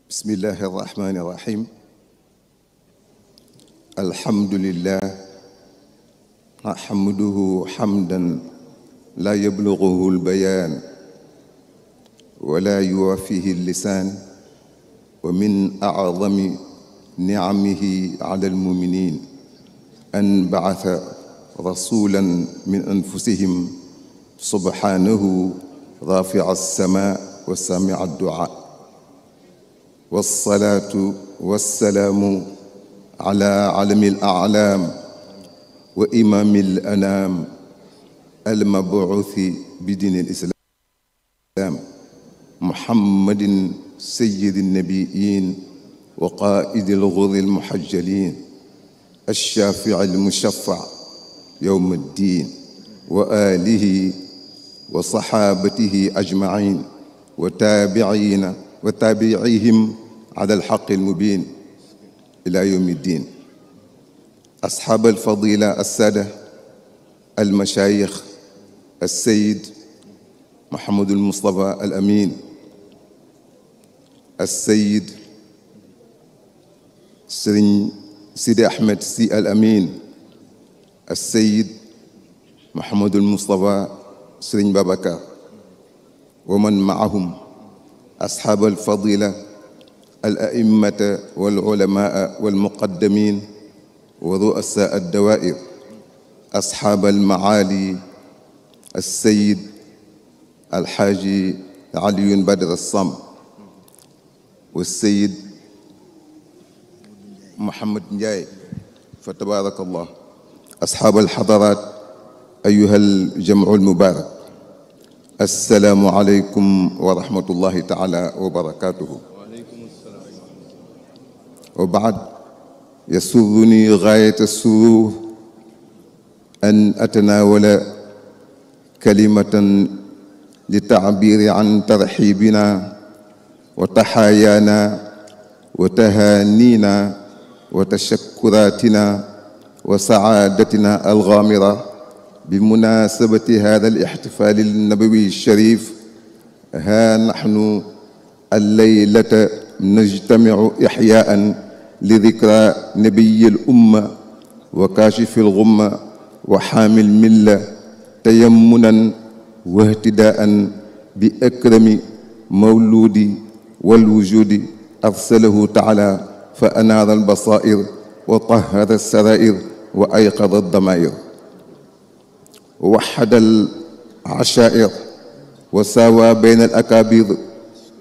بسم الله الرحمن الرحيم. الحمد لله نحمده حمدا لا يبلغه البيان ولا يوافيه اللسان، ومن أعظم نعمه على المؤمنين أن بعث رسولا من أنفسهم سبحانه رافع السماء وسامع الدعاء، والصلاة والسلام على علم الأعلام وإمام الأنام المبعوث بدين الإسلام محمد سيد النبيين وقائد الغر المحجلين الشافع المشفع يوم الدين، وآله وصحابته أجمعين وتابعيهم على الحق المبين إلى يوم الدين. أصحاب الفضيلة السادة المشايخ، السيد محمد المصطفى الأمين، السيد سيدي أحمد سي الأمين، السيد محمد المصطفى سرين بابكر، ومن معهم أصحاب الفضيلة الأئمة والعلماء والمقدمين ورؤساء الدوائر، أصحاب المعالي السيد الحاج علي بدر الصم، والسيد محمد نجاي، فتبارك الله. أصحاب الحضرات أيها الجمع المبارك، السلام عليكم ورحمة الله تعالى وبركاته. وبعد، يسرني غاية السرور أن أتناول كلمة للتعبير عن ترحيبنا وتحايانا وتهانينا وتشكراتنا وسعادتنا الغامرة بمناسبة هذا الاحتفال النبوي الشريف. ها نحن الليلة نجتمع إحياء لذكرى نبي الأمة وكاشف الغمة وحامي الملة، تيمنا واهتداء بأكرم مولود والوجود أرسله تعالى فأنار البصائر وطهر السرائر وأيقظ الضمائر، ووحد العشائر وساوى بين الأكابر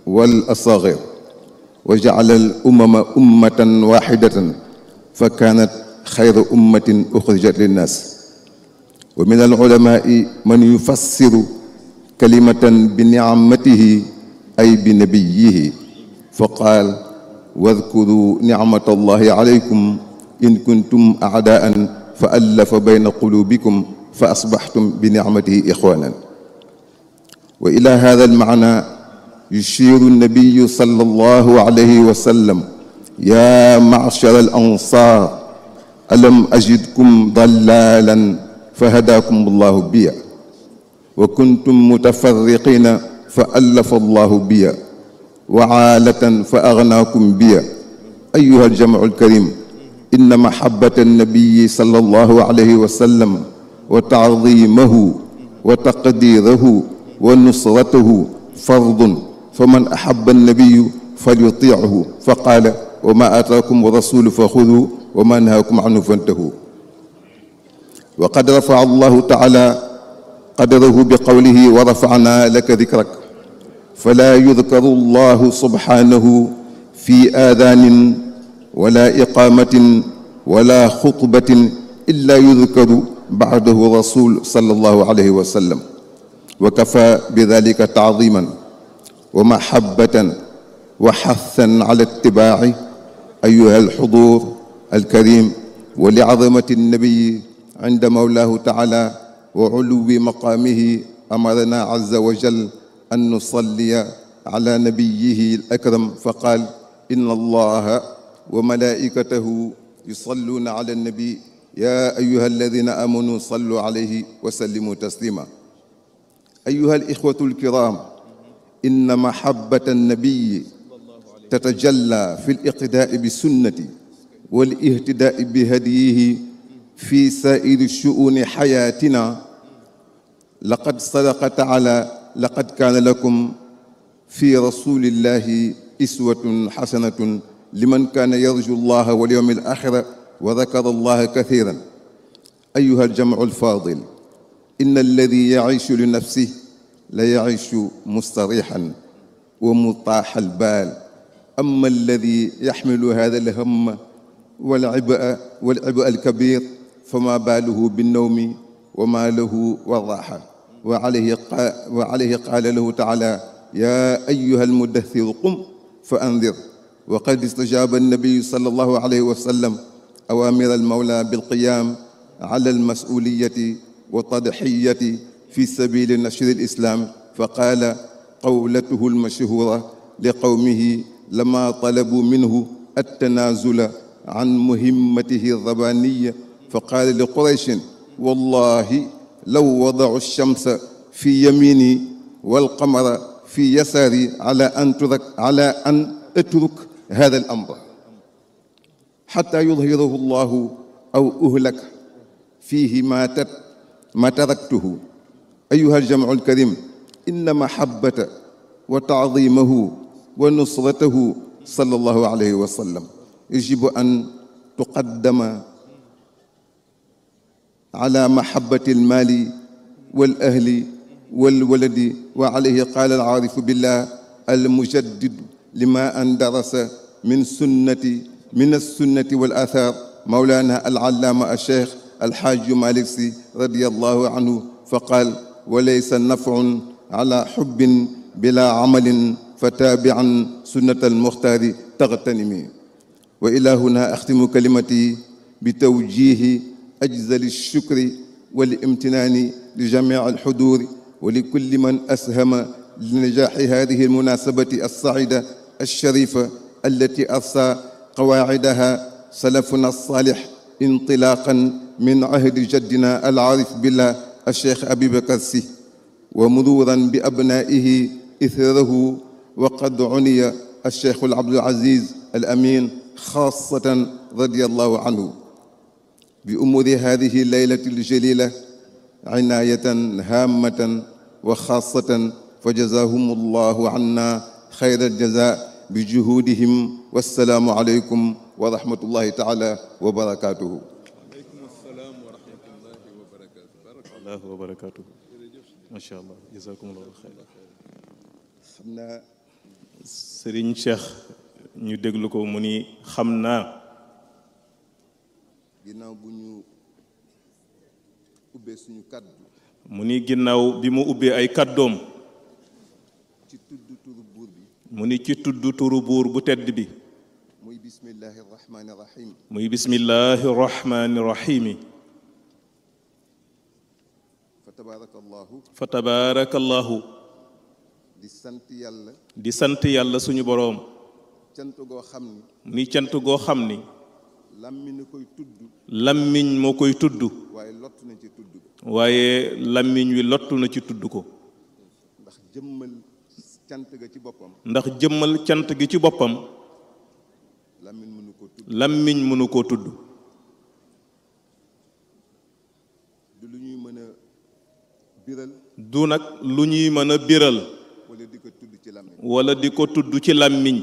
والأصاغر، وجعل الأمم أمة واحدة فكانت خير أمة أخرجت للناس. ومن العلماء من يفسر كلمة بنعمته أي بنبيه، فقال: واذكروا نعمة الله عليكم إن كنتم أعداء فألف بين قلوبكم فأصبحتم بنعمته إخوانا. وإلى هذا المعنى يشير النبي صلى الله عليه وسلم: يا معشر الأنصار ألم أجدكم ضلالا فهداكم الله بي، وكنتم متفرقين فألف الله بي، وعالة فأغناكم بي. أيها الجمع الكريم، إن محبة النبي صلى الله عليه وسلم وتعظيمه وتقديره ونصرته فرض، فمن أحب النبي فليطيعه، فقال: وما آتاكم الرسول فخذوا وما نهاكم عنه فانتهوا. وقد رفع الله تعالى قدره بقوله: ورفعنا لك ذكرك، فلا يذكر الله سبحانه في آذان ولا إقامة ولا خطبة إلا يذكر بعده الرسول صلى الله عليه وسلم، وكفى بذلك تعظيما ومحبة وحثا على اتباعه. أيها الحضور الكريم، ولعظمة النبي عند مولاه تعالى وعلو مقامه أمرنا عز وجل أن نصلي على نبيه الأكرم، فقال: إن الله وملائكته يصلون على النبي يا أيها الذين آمنوا صلوا عليه وسلموا تسليما. أيها الإخوة الكرام، إن محبة النبي تتجلى في الاقتداء بسنتي والاهتداء بهديه في سائر شؤون حياتنا. لقد صدق تعالى: لقد كان لكم في رسول الله أسوة حسنة لمن كان يرجو الله واليوم الآخر وذكر الله كثيرا. أيها الجمع الفاضل، إن الذي يعيش لنفسه لا يعيش مستريحا ومطاح البال، أما الذي يحمل هذا الهم والعبء الكبير فما باله بالنوم وما له والراحة. وعليه قال له تعالى: يا أيها المدثر قم فأنذر. وقد استجاب النبي صلى الله عليه وسلم أوامر المولى بالقيام على المسؤولية والتضحية في سبيل نشر الإسلام، فقال قولته المشهورة لقومه لما طلبوا منه التنازل عن مهمته الربانية، فقال لقريش: والله لو وضعوا الشمس في يميني والقمر في يساري على أن أترك هذا الأمر حتى يظهره الله أو أهلك فيه ما تركته. أيها الجمع الكريم، إن محبة وتعظيمه ونصرته صلى الله عليه وسلم يجب أن تقدم على محبة المال والأهل والولد. وعليه قال العارف بالله المجدد لما أن درس من السنة والآثار مولانا العلامة الشيخ الحاج مالك سي رضي الله عنه، فقال: وليس نفع على حب بلا عمل فتابعا سنة المختار تغتنمي. وإلى هنا أختم كلمتي بتوجيه أجزل الشكر والامتنان لجميع الحضور ولكل من أسهم لنجاح هذه المناسبة السعيدة الشريفة التي أرسى قواعدها سلفنا الصالح انطلاقا من عهد جدنا العارف بالله الشيخ أبي بكر السي، ومرورا بأبنائه إثره. وقد عني الشيخ العبد العزيز الأمين خاصة رضي الله عنه بأمور هذه الليلة الجليلة عناية هامة وخاصة، فجزاهم الله عنا خير الجزاء بجهودهم. والسلام عليكم ورحمة الله تعالى وبركاته. وعليكم السلام ورحمة الله وبركاته. بارك الله وبركاته. ما شاء الله، جزاكم الله خير. خمنا Serigne Cheikh ñu déglu ko mu ni xam naa ginnaaw bu ñu ubbee suñu kàddu mu ni ginnaaw bi mu ubbee ay kàddoom ci tudd turu buur bi mu ni ci tudd turu buur bu tedd bi muy bismillahi rahmaani rahim muy bismillahi rahmaani rahim fa tabaarakallahu di sant yàlla suñu boroom cant goo xam ni muy cant goo xam ni làmmiñ koy tudd làmmiñ moo koy tudd waaye lottu na ci tudd ko waaye làmmiñ wi lottu na ci tudd ko ndax jëmmal cant ga ci boppam ndax jëmmal cant gi ci boppam làmmiñ mënu koo tudd làmmiñ mënu koo tudd du lu ñuy mën a biral du nag lu ñuy mën a biral wala di ko tudd ci làmmiñ wala di ko tudd ci làmmiñ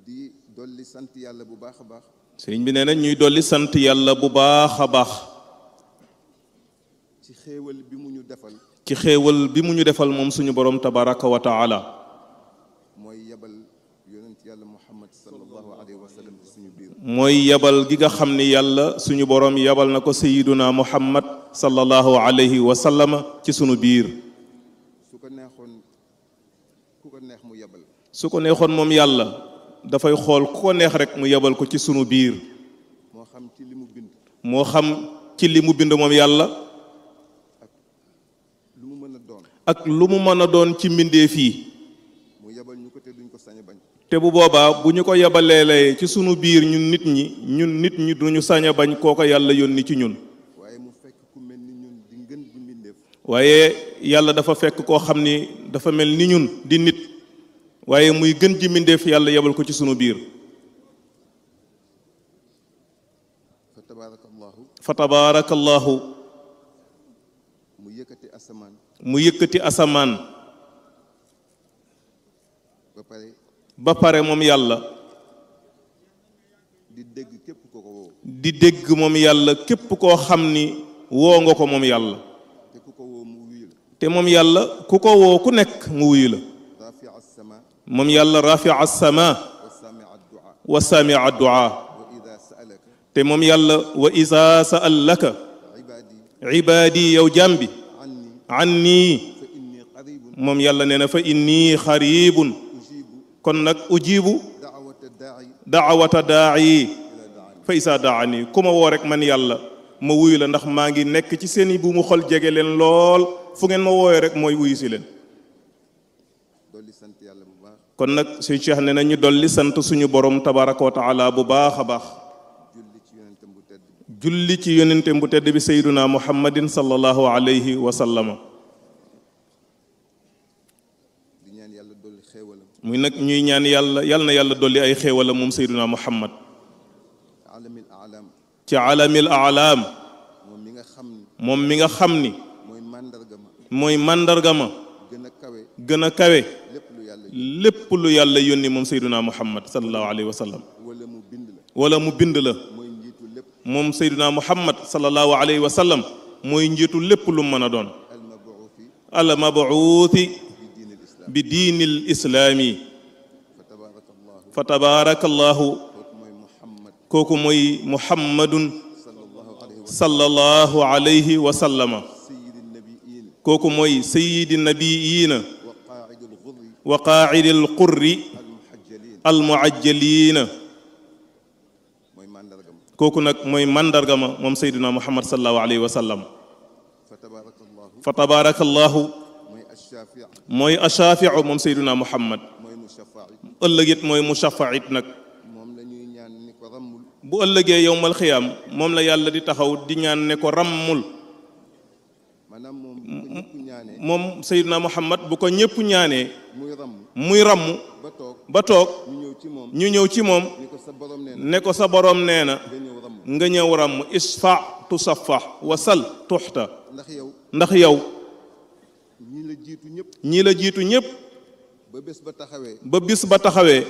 di dolli sant yàlla bu baax a baax sëriñ bi nee na ñuy dolli sant yàlla bu baax a baax ci xéewal bi mu ñu defal ci xéewal bi mu ñu defal moom suñu borom tabaraka wa taala mooy yebal yonent yàlla muhammad sallallahu alayhi wa sallam ci suñu biir mooy yebal gi nga xam ni yàlla suñu borom yebal na ko sayiduna muhammad sallallahu alayhi wa sallam ci suñu biir su ko neexoon ku ko neex mu yebal su ko neexoon moom yàlla dafay xool ku ko neex rek mu yebal ko ci sunu biir moo xam ci li mu bind moo xam ci li mu bind moom yàlla lu mu mën a doon ak lu mu mën a doon ci mbindeef yi mu yebal ñu ko te duñ ko sañ a bañ te bu boobaa bu ñu ko yebaleelee ci sunu biir ñun nit ñi duñu sañ a bañ kooko yàlla yónni ci ñun waaye mu fekk ku mel ni ñun di ngën di mbindeef waaye yàlla dafa fekk koo xam ni dafa mel ni ñun di nit waaye muy gën ji mbindeef yàlla yebal ko ci sunu biir. fa tabaarakallahu mu yëkkati asamaan ba pare moom yàlla di dégg moom yàlla képp koo xam ni woo nga ko moom yàlla te moom yàlla ku ko woo ku nekk mu wuyu la moom yàlla rafi'a as-samaa wa saami'a ad-du'aa te moom yàlla wa izaa sa'alaka ibaadi yow jàmbi anni moom yàlla nee na fa inni xaribun kon nag ujibu daawata daa'i fa isaa daani ku ma woo rek man yàlla ma wuyu la ndax maa ngi nekk ci seeni bu mu xol jege leen lool fu ngeen ma wooyee rek mooy wuyu si leen. kon nag suñu Cheikh nee na ñu dolli sant suñu borom tabaraka wa taala bu baax a baax julli ci yonente bu tedd bi sayyiduna muhammadin sallallahu alayhi wa sallama muy nag ñuy ñaan yàlla yal na yàlla dolli ay xéewalam moom sayyiduna muhammad ci alamil aalaam moom mi nga xam ni mooy màndarga ma gën a kawe lépp lu yàlla yónni moom sayyiduna muhammad sallallahu alayhi wa sallam wala mu bind la moom sayyiduna muhammad sallallahu alayhi wa sallam mooy njiitu lépp lu mën a doon al mabuuthi bi diinil islaami fa tabaarakallahu kooku mooy muhammadun sallallahu alayhi wa sallama kooku mooy sayyidi nabiyiina wa qaa'idil qurri al muajjaliina kooku nag mooy mandarga ma moom sayyidina muhammad sallallahu alayhi wa sallam fa tabaarakallahu mooy ashaafi'u moom sayyidina muhammad ëllëg it mooy mushafa'it nag bu ëllëgee yowmal xiyaam moom la yàlla di taxaw di ñaan ne ko rammul moom sayyidina muhammad bu ko ñépp ñaanee muy ramm ba toog ñu ñëw ci moom ne ko sa boroom nee na nga ñëw ramm isfa tusaffax wasal tuxta ndax yow ñi la jiitu ñépp ba bis ba taxawee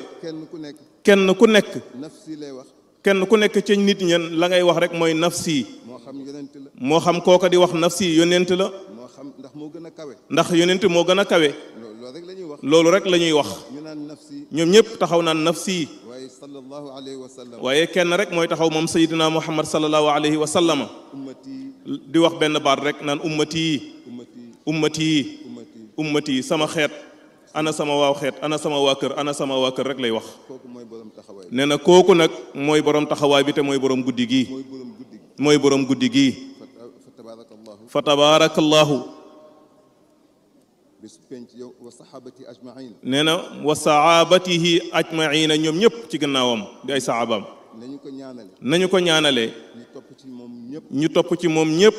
kenn ku nekk ci nit ñen la ngay wax rek mooy nafsi moo xam kooka di wax nafsi yonent la ndax yonent moo gën a kawe loolu rek la ñuy wax ñoom ñëpp taxaw naan nafsi waaye kenn rek mooy taxaw moom sayyidina muhammad sallallahu alayhi wa sallama di wax benn baat rek naan ummati sama xeet ana sama waaw xeet ana sama waa kër rek lay wax nee na kooku nag mooy borom taxawaay bi te mooy borom guddi gii fa tabaarakallahu nee na wa sahabatihi ajmaina ñoom ñëpp ci gannaawam di ay sahabaam nañu ko ñaanalee ñu topp ci moom ñëpp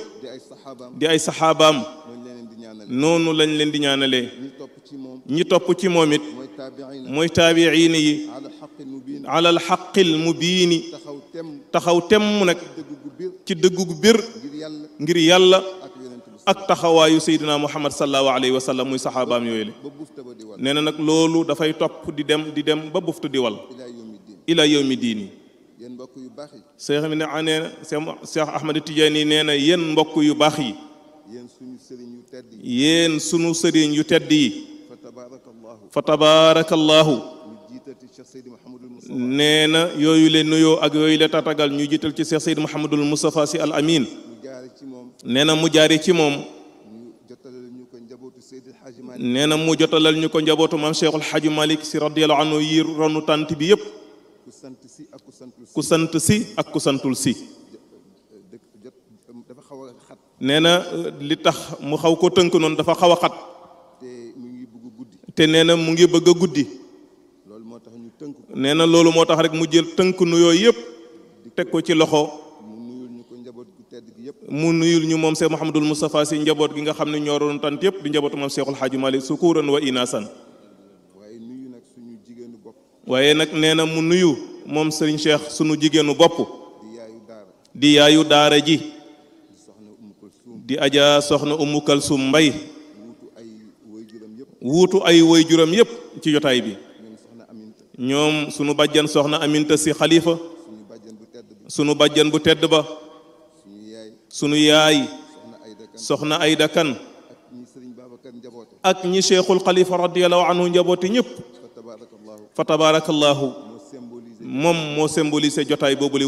di ay sahabaam noonu lañ leen di ñaanalee ñi topp ci moom it mooy taabiin yi alal xaqil mubiini taxaw temm nag ci dëgg gu bir ngir yàlla ak taxawaayu seydina muhammad sallallahu alayhi wa sallam muy saxaabaam yooyu le nee na nag loolu dafay topp di dem ba buftu di wal ila yawmi diini seex mi ne nee na seex ahmad tijaani nee na yéen mbokk yu baax yi yéen sunu sëriñ yu tedd yi fa tabaarakallahu nee na yooyu le nuyoo ak yooyu le tatagal ñu jiital ci Cheikh Seydou Mouhamadul Moustapha Sy Al Amin nee na mu jaari ci moom nee na mu jotalal ñu ko njabootu maam Cheikhul Hadji Malick Sy radiyallahu anhu yi ronu tant bi yépp ku sant si ak ku santul si nee na li tax mu xaw ko tënk noonu dafa xaw a xat te nee na mu ngi bëgg a guddi nee na loolu moo tax rek mu jël tënk nuyoo yëpp teg ko ci loxo mu nuyul ñu moom Cheikh Mouhamadul Moustapha Sy njaboot gi nga xam ne ñoo doon tant yëpp di njabootu moom Cheikhul Hadji Malick sukuran wa inasan nag suñu jigéenu bopp. waaye nag nee na mu nuyu moom Serigne Cheikh sunu jigéenu bopp. di yaayu daara. di yaayu daara ji. di soxna Umu Kalsum. di Adja soxna Umu Kalsum Mbay. wuutu ay waajuram yëpp. ci jotaay bi. ñoom soxna Aminta. ñoom sunu bàjjan soxna Aminta si xalifa. suñu bàjjan bu tedd bi. sunu bàjjan bu tedd ba. sunu yaay. soxna Ayda Kan. ak ñi Serigne Babacar njaboote. ak ñi Cheikhul Xalifa radiyallahu anhu njaboote ñëpp. fa tabarakallahu moom moo symbolisé jotaay boobu la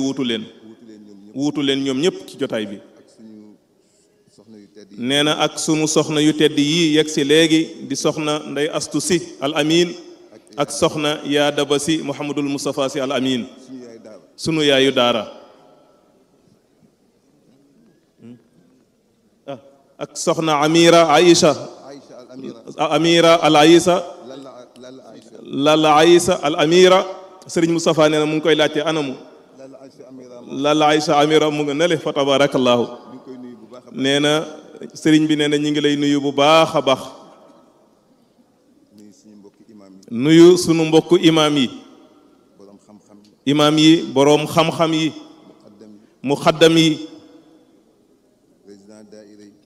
wuutu leen ñoom ñëpp ci jotaay bi. nee na ak sunu soxna yu tedd yii yegg si léegi di soxna Ndey Astu Si al amin ak soxna yaa daba si Mouhamadul Moustapha si al amin sunu yaayu daara ak soxna Amira Aïcha Amira al Aïcha Lalla Aïcha al Amira Serigne Moustapha nee na mu ngi koy laajte anamu Lalla Aïcha Amira mu nga nele fa tabarakallahu nee na Serigne bi nee na ñu ngi lay nuyu bu baax a baax nuyu sunu mbokku imaam yi boroom xam-xam yi muxaddam yi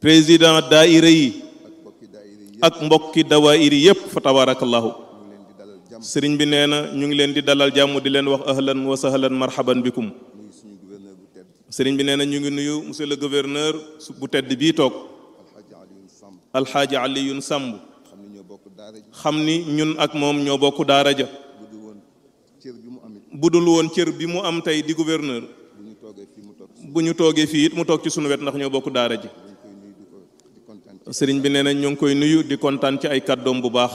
président daayira yi ak mbokki dawaayir yépp fa tabarakallahu sëriñ bi nee na ñu ngi leen di dalal jàmm di leen wax ahlan wa sahlan marhaban bikum sëriñ bi nee na ñu ngi nuyu monsieur le gouverneur bu tedd bii toog alxaaji Aliyun Samb xam ni ñun ak moom ñoo bokk daara ja bu dul woon cër bi mu am tey di gouverneur bu ñu toogee fii it mu toog ci sunu wet ndax ñoo bokk daara ji sëriñ bi nee na ñu ngi koy nuyu di kontaan ci ay kàddoom bu baax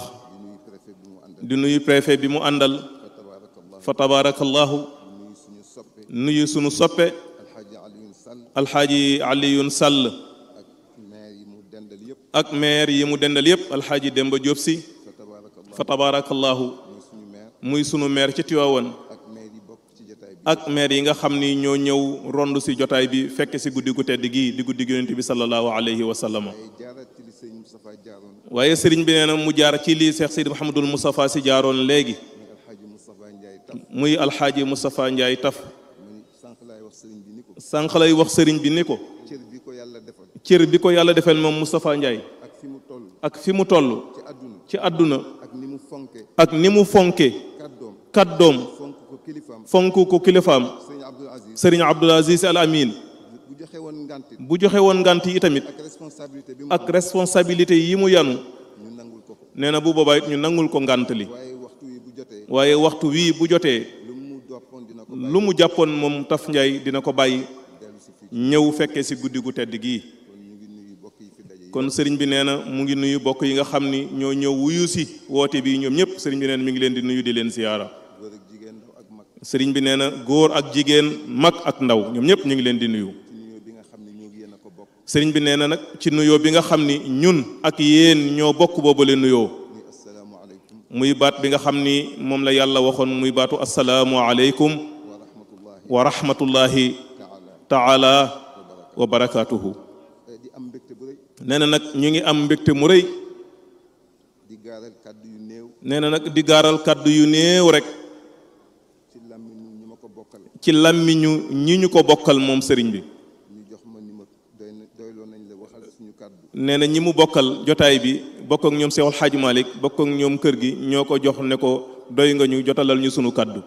di nuyu préfet bi mu àndal fa tabarakallahu nuyu sunu soppe alxaaji Aliyun Sall ak maire yi mu dendal yépp alxaaji Demba Diop si fa tabarakallahu muy sunu maire ci Tiwaawan ak maire yi nga xam ni ñoo ñëw rond si jotaay bi fekk si guddi gu tedd gii di guddi gu Yonent bi sallallahu alayhi wa sallam waaye sëriñ bi nee na mu jaar ci lii Cheikh Seydi Mouhamadul Moustapha si jaaroon léegi muy alxaaji Moustapha Ndiaye taf sànq lay wax sëriñ bi ni ko cër bi ko yàlla defal moom Moustapha Ndiaye ak fi mu toll ci àdduna ak ni mu fonke kàddoom fonk ko kilifaam sëriñ Abdul Aziz Al Amin bu joxe woon ngant yi tamit ak responsabilité yi mu yanu nee na bu boobaa it ñu nangul ko ngant li waaye waxtu wii bu jotee lu mu jàppoon moom Taf Ndiaye dina ko bàyyi ñëw fekkee si guddi gu tedd gii kon sëriñ bi nee na mu ngi nuyu bokk yi nga xam ni ñoo ñëw wuyu si woote bi ñoom ñëpp sëriñ bi nee na mi ngi leen di nuyu di leen siyaara sëriñ bi nee na góor ak jigéen mag ak ndaw ñoom ñëpp ñu ngi leen di nuyu sëriñ bi nee na nag ci nuyoo bi nga xam ni ñun ak yéen ñoo bokk boobu leen nuyoo muy baat bi nga xam ni moom la yàlla waxoon muy baatu assalaamu aleykum wa rahmatullahi taala wa barakaatuhu nee na nag ñu ngi am mbégte mu rëy nee na nag di gaaral kàddu yu néew rek ci làmmiñu ñi ñu ko bokkal moom sëriñ bi nee na ñi mu bokkal jotaay bi bokk ak ñoom Seexul Xaaji Malik bokk ak ñoom kër gi ñoo ko jox ne ko doy nga ñu jotalal ñu sunu kàddu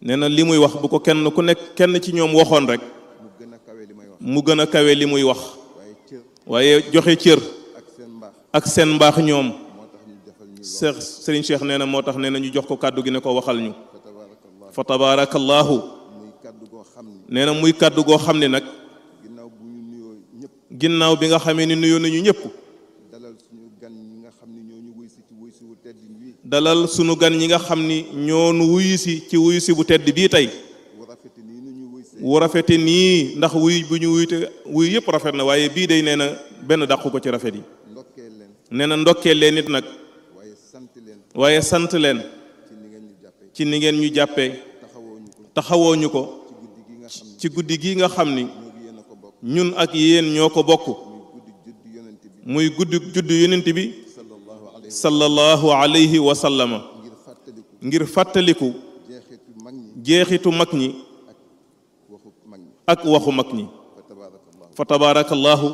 nee na li muy wax bu ko kenn ku nekk kenn ci ñoom waxoon rek mu gën a kawe li muy wax waaye joxe cër ak seen mbaax ñoom sëriñ Cheikh nee na moo tax nee na ñu jox ko kàddu gi ne ko waxal ñu fa tabarakallahu nee na muy kàddu goo xam ne nag ginnaaw bi nga xamee ni nuyoo nañu ñëpp dalal sunu gan ñi nga xam ni ñoo nu wuyu si ci wuyu si bu tedd bii tey wu rafete nii ndax wuy bu ñu wuyute wuy yëpp rafet na waaye bii day nee na benn dàqu ko ci rafet yi nee na ndokkee leen nit nag waaye sant leen ci ni ngeen ñu jàppee taxawoo ñu ko ci guddi gi nga xam ni ñun ak yéen ñoo ko bokk muy guddi juddu yonent bi sallallahu alayhi wa sallama ngir fàttaliku jeexitu mag ñi ak waxu mag ñi fa tabarakallahu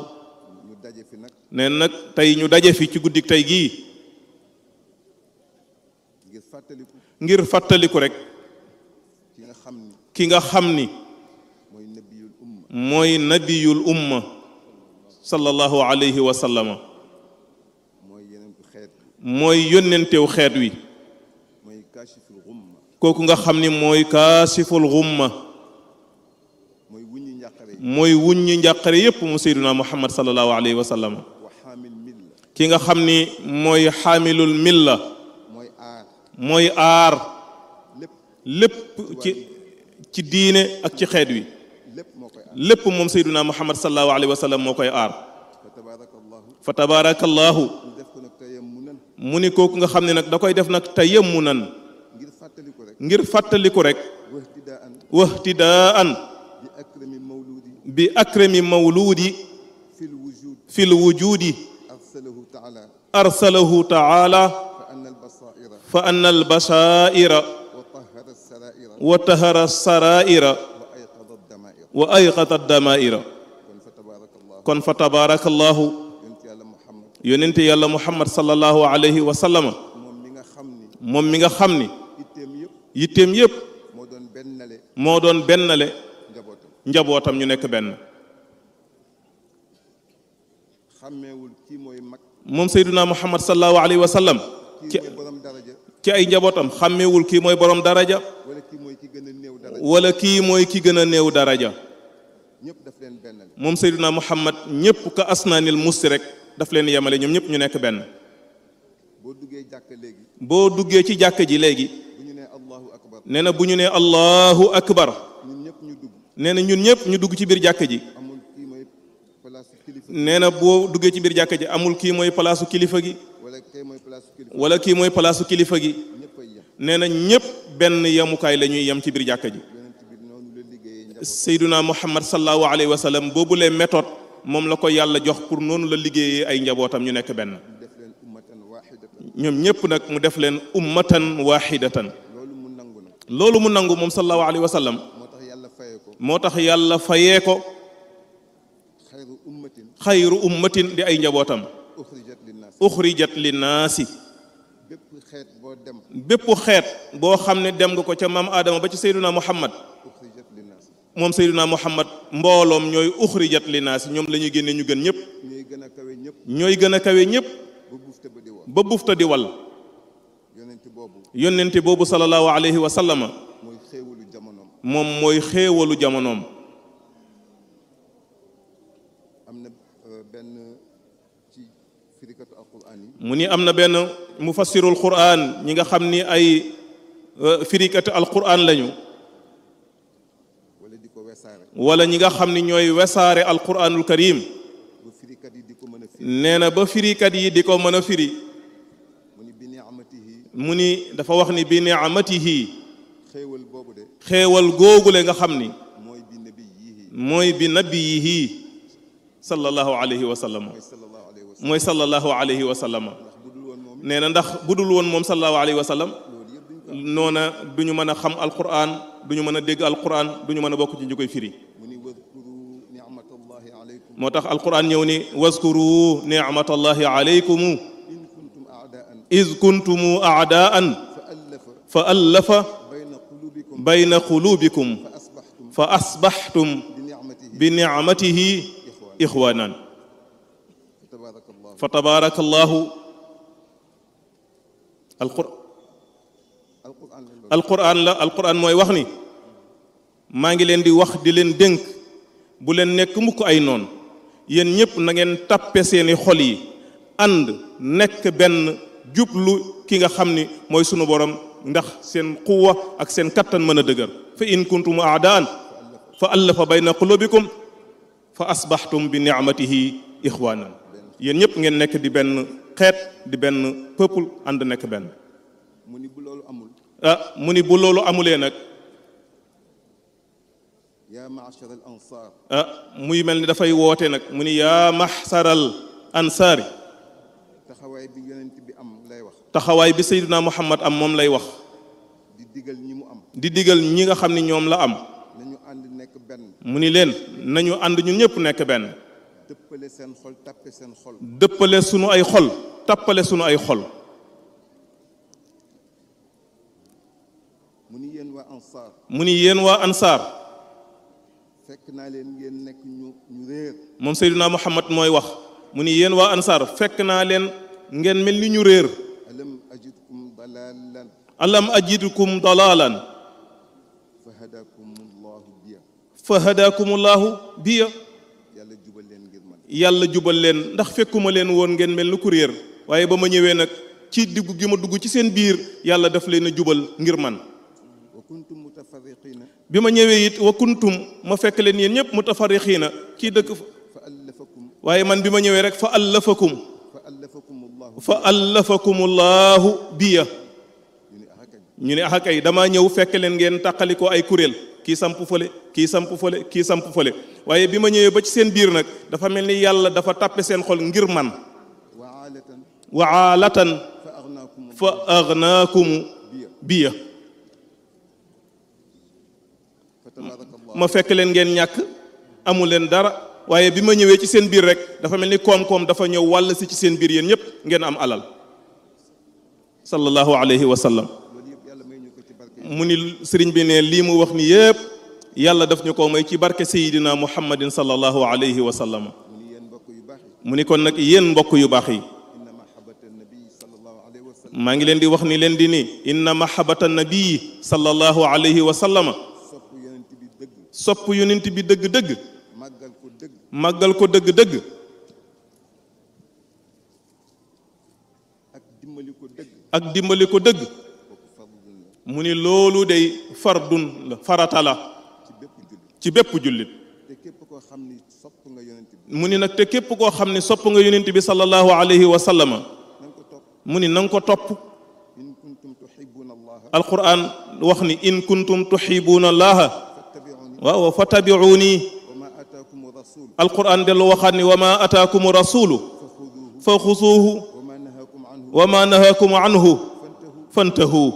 nee nag tey ñu daje fi ci guddik tey gii ngir fàttaliku rek ki nga xam ni mooy nabiyul umma sallallahu alayhi wa sallama mooy yónnentew xeet wi kooku nga xam ni mooy kaasiful xumma mooy wuññi njàqare yépp mu seyduna muhammad sallallahu alayhi wa sallama ki nga xam ni mooy xaamilul milla mooy aar lépp ci diine ak ci xeet wi lépp moom seyduna muhammad sallallahu alayhi wa sallam moo koy aar fa tabarakallahu mu ni kooku nga xam ne nag da koy def nag tayammunan ngir fàttaliku rek wahtidaan bi akrami mawludi fil wujudi arsalahu taala fa anna al basaira wa tahara saraira wa ayqata damaira kon fa tabarakallahu yonente yàlla muhammad sallallahu alayhi wa sallama moom mi nga xam ni yitteem yépp moo doon bennale njabootam ñu nekk benn moom seyduna muhammad sallallahu alayhi wa sallam ci ay njabootam xàmmeewul kii mooy borom daraja wala kii mooy ki gën a néew daraja moom seyduna muhammad ñépp ka asnaanil musti rek daf leen yemale ñoom ñëpp ñu nekk benn boo duggee ci jàkk ji léegi nee na bu ñu nee allahu akbar nee na ñun ñëpp ñu dugg ci biir jàkk ji nee na boo duggee ci biir jàkk ji amul kii mooy palaasu kilifa gi wala kii mooy palaasu kilifa gi nee na ñëpp benn yemukaay la ñuy yem ci biir jàkk ji seyduna muhammad sallallahu alayhi wa sallam boobu les méthodes moom la ko yàlla jox pour noonu la liggéeyee ay njabootam ñu nekk benn ñoom ñëpp nag mu def leen ummatan wahidatan loolu mu nangu moom sallallahu alayhi wa sallam moo tax yàlla fayee ko xayru ummatin di ay njabootam uxrijat linnaasi bépp xeet boo xam ne dem nga ko ca maam Adama ba ci Seyduna Muhammad moom Seyduna Muhammad mbooloom ñooy uxrijat linnaasi ñoom la ñuy génne ñu gën ñëpp ñooy gën a kawe ñëpp ba bufta di wal yónnente boobu sallallahu alayhi wa sallama moom mooy xéewalu jamonoom mu ni am na benn mufassirul qur'an ñi nga xam ni ay firikati alquran lañu wala ñi nga xam ni ñooy wesaare alquranul karim nee na ba firikat yi di ko mën a firi mu ni dafa wax ni bi ni'amatihi xéewal googule nga xam ni mooy bi nabiyihi sallallahu alayhi wa sallam mooy sallallahu alayhi wa sallam nee na ndax budul woon moom sallallahu alayhi wa sallam noona duñu mën a xam alquran duñu mën a dégg alquran duñu mën a bokk ci ñu koy firi moo tax alquran ñëw ni waskuru ni'matallahi alaykum iz kuntum a'daan fa allafa bayna qulubikum fa asbahtum bi ni'matihi ikhwanan fa tabarakallahu alquran mooy wax ni maa ngi leen di wax di leen dénk bu leen nekk mukk ay noon yéen ñëpp na ngeen tappe seeni xol yi ànd nekk benn jublu ki nga xam ni mooy sunu borom ndax seen quwwa ak seen kattan mën a dëgër fa in kuntum a'daan fa allafa bayna qulubikum fa asbahtum bi ni'matihi ikhwanan yéen ñëpp ngeen nekk di benn xeet di benn peuple ànd nekk benn mu ni bu loolu amulee nag muy mel ni dafay woote nag mu ni yaa mahsaral ansaari taxawaay bi Seydina Muhammad am moom lay wax di digal ñi mu am di digal ñi nga xam ne ñoom la am nañu ànd nekk benn mu ni leen nañu ànd ñun ñëpp nekk benn dëppale seen xol tappe seen xol dëppale sunu ay xol tappale sunu ay xol mu ni yéen waa ansaar mu ni yéen waa ansaar fekk naa leen ngeen nekk ñu réer moom Seydina Muhammad mooy wax mu ni yéen waa ansaar fekk naa leen ngeen mel ni ñu réer alam ajidkum dalalan alam ajidkum dalalan fa hadakumullahu biya yàlla jubal leen ngir man yàlla jubal leen ndax fekkuma leen woon ngeen mel ni ku réer waaye ba ma ñëwee nag ci diggu gi ma dugg ci seen biir yàlla daf leen a jubal ngir man wa kuntum mutafarriqina bi ma ñëwee it wa kuntum ma fekk leen yéen ñëpp mutafarriqina kii dëkk fa allafakum waaye man bi ma ñëwee rek fa allafakum allafakumullahu fa allafakumullahu biya ñu ne axa kay damaa ñëw fekk leen ngeen tàqalikoo ay kuréel kii samp fële kii samp fële kii samp fële waaye bi ma ñëwee ba ci seen biir nag dafa mel ni yàlla dafa tàppe seen xol ngir man wa aalatan fa aghnaakum biya ma fekk leen ngeen ñàkk amu leen dara waaye bi ma ñëwee ci seen biir rek dafa mel ni koom-koom dafa ñëw wàll si ci seen biir yéen ñëpp ngeen am alal sallallahu alayhi wa sallam mu ni sëriñ bi ne lii mu wax ni yépp yàlla daf ñu ko may ci barke sayidina muhammadin sallallahu alayhi wa sallam mu ni kon nag yéen mbokk yu baax yi maa ngi leen di wax ni leen di ni inna mahabbata nabii sallallahu alayhi wa sallama sopp yonent bi dëgg-dëgg màggal ko dëgg-dëgg ak dimbali ko dëgg mu ni loolu day fardun la farata la ci bépp jullit mu ni nag te képp koo xam ne sopp nga yonent bi sallallahu alayhi wa sallama mu ni nanga ko topp alquran wax ni in kuntum tuhibbuna allaha waaw fattabi'uni alquran dellu waxaat ni wa ma ataakum rasulu fa xusuuhu wa ma nahakum anhu fantahu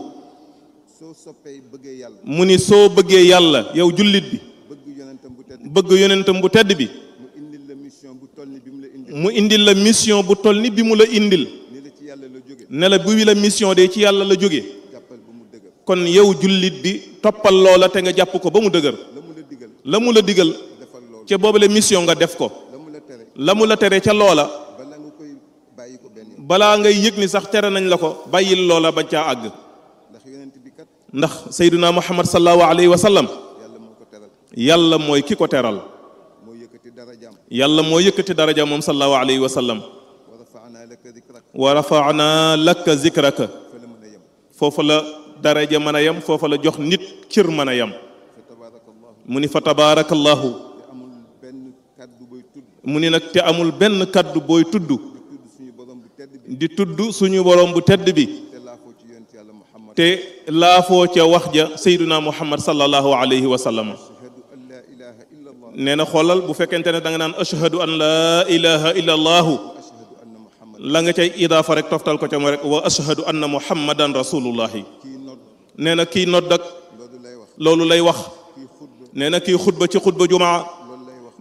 mu ni soo bëggee yàlla yow jullit bi bëgg yonentam bu tedd bi mu indil la mission bu toll ni bi mu la indil ne la bu wi la mission de ci yàlla la jóge kon yow jullit bi toppal loola te nga jàpp ko ba mu dëgër la mu la digal ca boobu la mission nga def ko la mu la tere ca loola balaa ngay yëg ni sax tere nañ la ko bàyyil loola ba caa àgg ndax sayyiduna muhammad sallallahu alayhi wa sallam yàlla mooy ki ko teral yàlla moo yëkkati daraja moom sallallahu alayhi wa sallam wa rafa'na laka zikraka foofu la daraja mën a yem foofu la jox nit cër mën a yem mu ni fa tabaarakallahu mu ni nag te amul benn kaddu booy tudd di tudd suñu borom bu tedd bi te laafoo ca wax ja sayyiduna muhammad sallallahu alayhi wa sallam nee na xoolal bu fekkente ne da nga naan ashhadu an laa ilaha illa allahu la nga cay idaafa rek toftal ko ca mo rek wa ashhadu anna muhammadan rasulullahi nee na kii nodd ak loolu lay wax nee na kii xutba ci xutba jumaa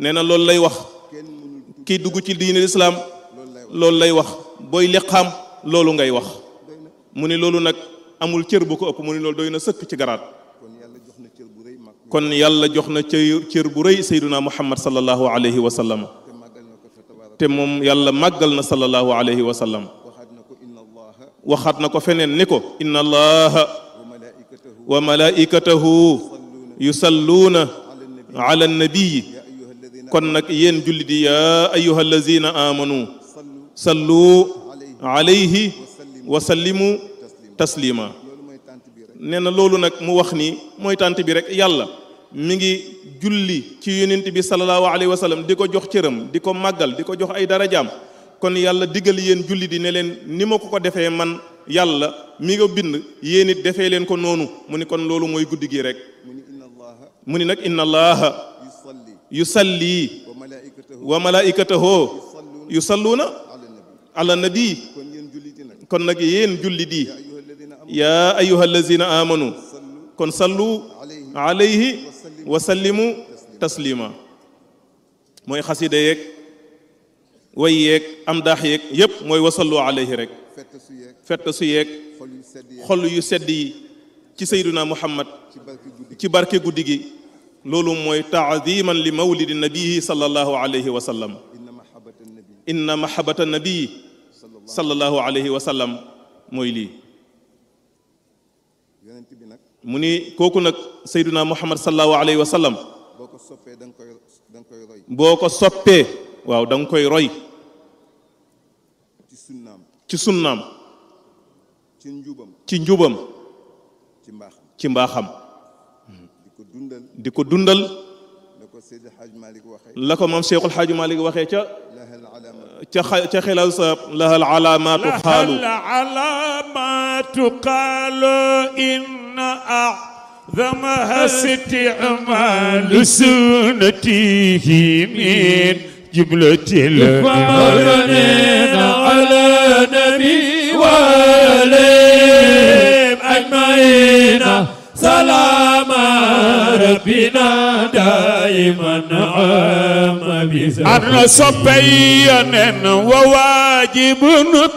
nee na loolu lay wax kii dugg ci diine lislaam loolu lay wax booy liqaam loolu ngay wax mu ni loolu nag amul cër bu ko ëpp mu ni loolu doy na sëkk ci garaat kon yàlla jox na cër bu rëy sayyiduna muhammad sallallahu alayhi wa sallam te moom yàlla màggal na sallallahu alayhi wa sallam waxaat na ko feneen ni ko inna allaha wa malaikatahu yusalluuna ala nabii kon nag yéen jullit yi yaa ayyuha allazina amanu sallu alayhi wa sallimu taslima nee na loolu nag mu wax ni mooy tànt bi rek yàlla mi ngi julli ci yonent bi sallallahu alayhi wa sallam di ko jox cëram di ko màggal di ko jox ay darajaam kon yàlla diggal yéen julli di ne leen ni ma ko defee man yàlla mi nga bind yéen it defee leen ko noonu mu ni kon loolu mooy guddi gi rek mu ni nag inna allaha yusalli wa malaikatahu yusalluuna ala nabi kon nag yéen jullit yi yaa ayyuha allazina amanu kon sallu alayhi wa sallimu taslima mooy xasida yeeg way yeeg am daax yeeg yépp mooy wasallu alayhi rek fett su yeeg xol yu sedd yi ci sayduna muhammad ci barke guddi gi loolu mooy taadiman li mawlidi nabii sallallahu alayhi wa sallam inna mahabata nabii sallallahu alayhi wa sallam mooy lii mu ni kooku nag sayduna muhammad sallallahu alayhi wa sallam boo ko soppee waaw da nga koy roy ci sunnaam ci njubam ci mbaaxam di ko dundal la ko moom Cheikhul Xaaji Malik waxee ca xilal sa lahal alaamaatu qaalu inna a'zamaha isti'maalu sunnatihi min jumlatil mu'minina ala nabi wa alayhim ajmaina salama rabbina daiman أنا صبيا وواجب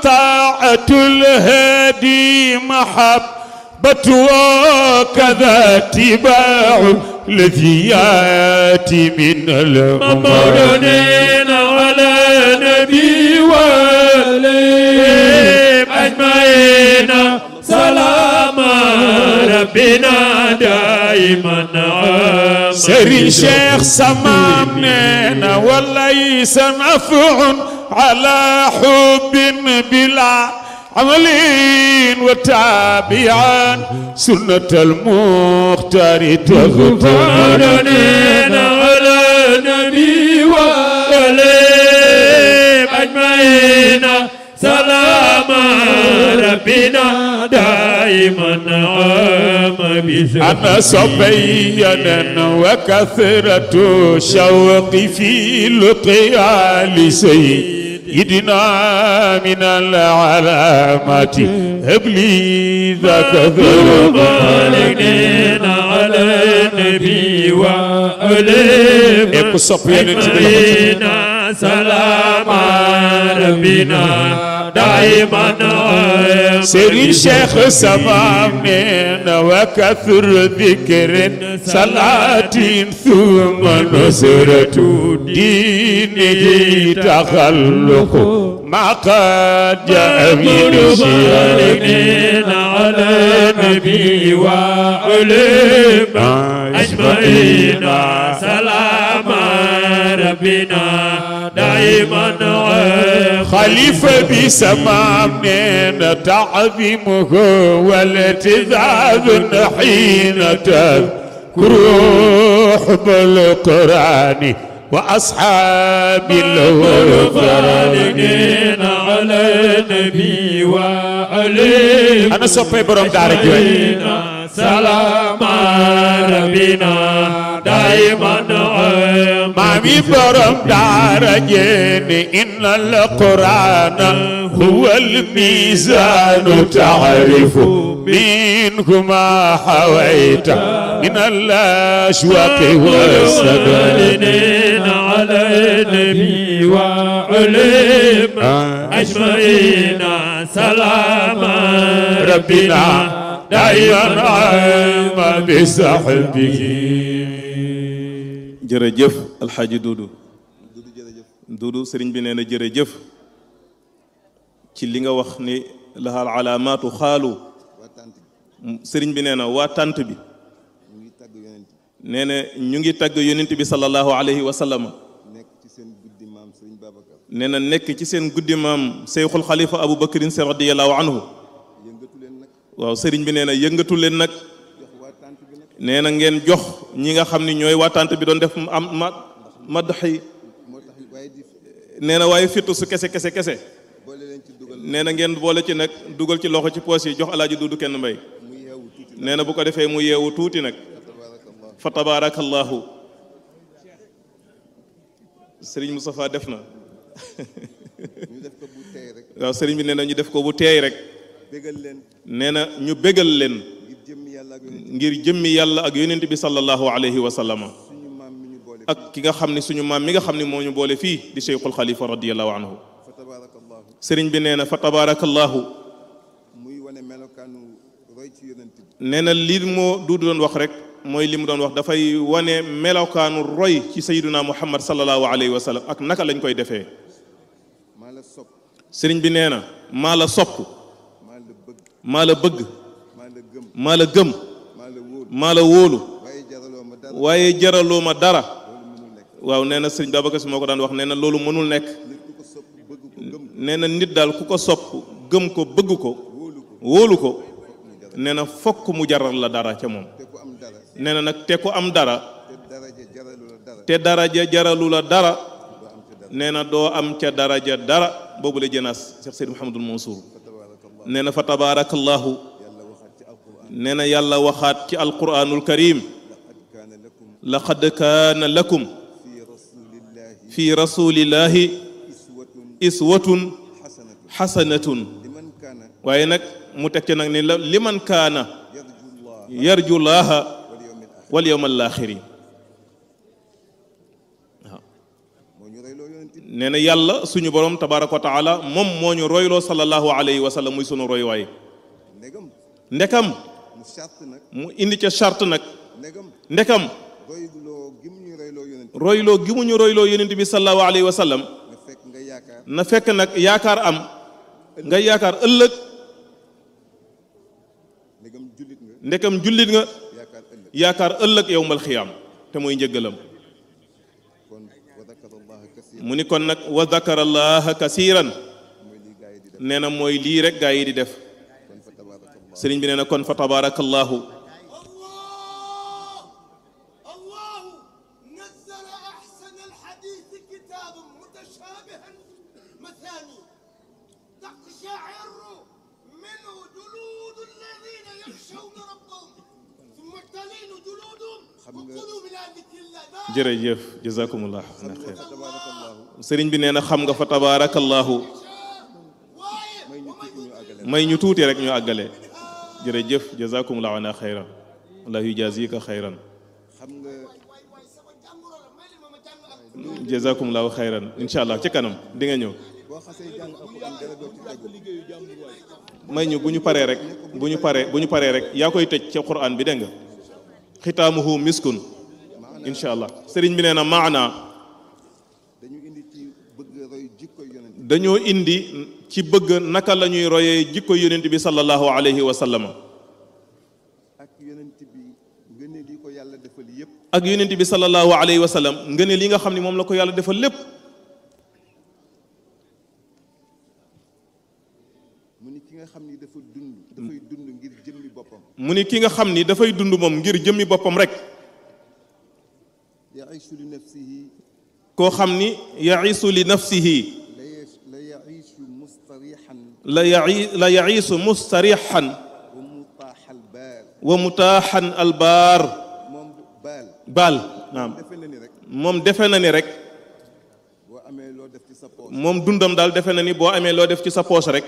طاعة الهادي محبة وكذا اتباع الذي ياتي من المولين على نبي وعليهم أجمعين سلام ربنا دائما سري شيخ سمامنا وليس نفع على حب بلا عملين وتابعا سنة المختار تغفرين على نبي وعليهم أجمعين سلام ربنا دائما أنا صبيا وكثرة شوقي في لقيا لسيدنا من العلامات هب لي ذاك ذربالين على النبي وعليهم سلام ربنا دائما سري شيخ سمامين وكثر ذكر صلاة ثم نصرة دينه تخلق ما قد جاء من شيء على النبي وعليهم أجمعين سلام ربنا دائما خليفة بسمامين تعظيمه والاتذاذ حين تذكر حب القرآن وأصحاب الغفران على النبي وعليهم أنا صفي برم دارك سلام ربنا دائما مامي برم دارجين إن القرآن هو الميزان تعرف منه ما حويت من الأشواق والسدالين على النبي وعليهم أجمعين سلام ربنا دائما بصحبه jërëjëf alxaaji Duudu sëriñ bi nee na jërëjëf ci li nga wax ni lahal alaamaatu xaalu sëriñ bi nee na waa tànt bi nee na ñu ngi tagg yonent bi sallallahu alayhi wa sallam nee na nekk ci seen guddi maam Seyxul Xalifa Abu Bakrin si radiyallahu anhu waaw sëriñ bi nee na yëngatu leen nag nee na ngeen jox ñi nga xam ni ñooy waatante bi doon def am madxi nee na waaye fittu su kese nee na ngeen boole ci nag dugal ci loxo ci poos yi jox alaaji Duudu kenn mbay nee na bu ko defee mu yeewu tuuti nag fa tabarakallahu sëriñ Moustapha def na ñu def ko bu teey rek. waaw sëriñ bi nee na ñu def ko bu teey rek. bégal leen. nee na ñu bégal leen. ngir jëmmi yàlla ak yonent ngir jëmmi yàlla ak yonent bi sallallahu alayhi wa sallam. suñu maam mi ñu boole. ak ki nga xam ne suñu maam mi nga xam ne moo ñu boole fii di Cheikhul Khalifa radiyallahu anhu. fa tabarakallahu. sëriñ bi nee na fa tabarakallahu. muy wane melokaanu roy ci yonent bi. nee na li moo du doon wax rek mooy li mu doon wax dafay wane melokaanu roy ci sayyiduna Muhammad sallallahu alayhi wa sallam ak naka lañ koy defee. maa la sopp. sëriñ bi nee na maa la sopp. maa la bëgg. maa la bëgg. maa la gëm. maa la gëm. maa la wóolu. maa la wóolu. waaye jaraloo ma dara. waaye jaraloo ma dara. loolu mënul nekk. waaw nee na sëriñ Babacar Si moo ko daan wax nee na loolu mënul nekk. nit ku ko sopp bëgg ko gëm ko. nee na nit daal ku ko sopp gëm ko bëgg ko wóolu ko. wóolu ko nee na fokk mu jaral la dara ca moom. te ku am dara. nee na nag te ku am dara. te daraja jaralu la dara. te daraja jaralu la dara. doo am ca dara. nee na doo am ca daraja dara boobu la jënaas Cheikh Seydi Mouhamadul Mansour. fa tabarakallahu. nee na fa tabaarakallahu. yàlla waxaat ci alquran. nee na yàlla waxaat ci alquranul karim. laqad kaana lakum. laqad kaana lakum fi rasulillahi. fi rasulillahi iswatun xasanatun. xasanatun. liman kaana. waaye nag mu teg ca nag ni la liman kaana yarjullah. yarjullaha wal yawmil aaxir. wal yawmal aaxiri. waaw moo ñu reyloo yonent bi. nee na yàlla suñu borom tabaaraka wa taala moom moo ñu royloo sallallahu alayhi wa sallam muy sunu roywaay. ndekam mu charte nag. mu indi ca charte nag. ndegam. ndekam royloo gi mu ñu reyloo yonent bi. royloo gi mu ñu royloo yonent bi sallallahu alayhi wa sallam. na fekk nga yaakaar. na fekk nag yaakaar am. nga yaakaar ëllëg. ndegam jullit nga. ndekam jullit nga. yaakaar ëllëg. yaakaar ëllëg yowmal xiyaam te mooy njëggalam. kon wa dakarallaha kasiran. mu ni kon nag wa dakarallaha kasiran. mooy lii gaa yi di def. nee na mooy lii rek gaa yi di def. kon fa tabarakallah. sëriñ bi nee na kon fa tabaarakallahu. jërëjëf jazakumullah xeer sëriñ bi nee na xam nga fa tabaarakallahu. may ñu tuuti rek ñu àggale. jërëjëf jazakumullahu ana xeyran allah yujazika xeyran jazakumullahu xeyran incha allah ci kanam di nga ñëw. may ñu bu ñu paree rek bu ñu paree rek yaa koy tëj ci Qur'an bi dégg nga xitaamuhu miskun incha allah. sëriñ bi nee na maana dañoo indi ci bëgg naka la ñuy royee jikko yonent bi sallallahu alayhi wa sallam. ak yonent bi ngëneel yi ko yàlla defal yépp. ak yonent bi sallallahu alayhi wa sallam ngëneel li nga xam ne moom la ko yàlla defal lépp. mu ni ki nga xam ni dafa dund. dafay dund ngir jëmmi boppam. mu ni ki nga xam ni dafay dund moom ngir jëmmi boppam rek. yaishu li nafsihi. koo xam ni yaisu li nafsihi. la yaisu mustarihan. la yaisu mustarihan. wa mutaaxal baal. wa mutaaxan albaar. moom baal. baal naam defe na ni rek. moom defe na ni rek. boo amee loo def ci sa poos. moom dundam daal defe na ni boo amee loo def ci sa poos rek.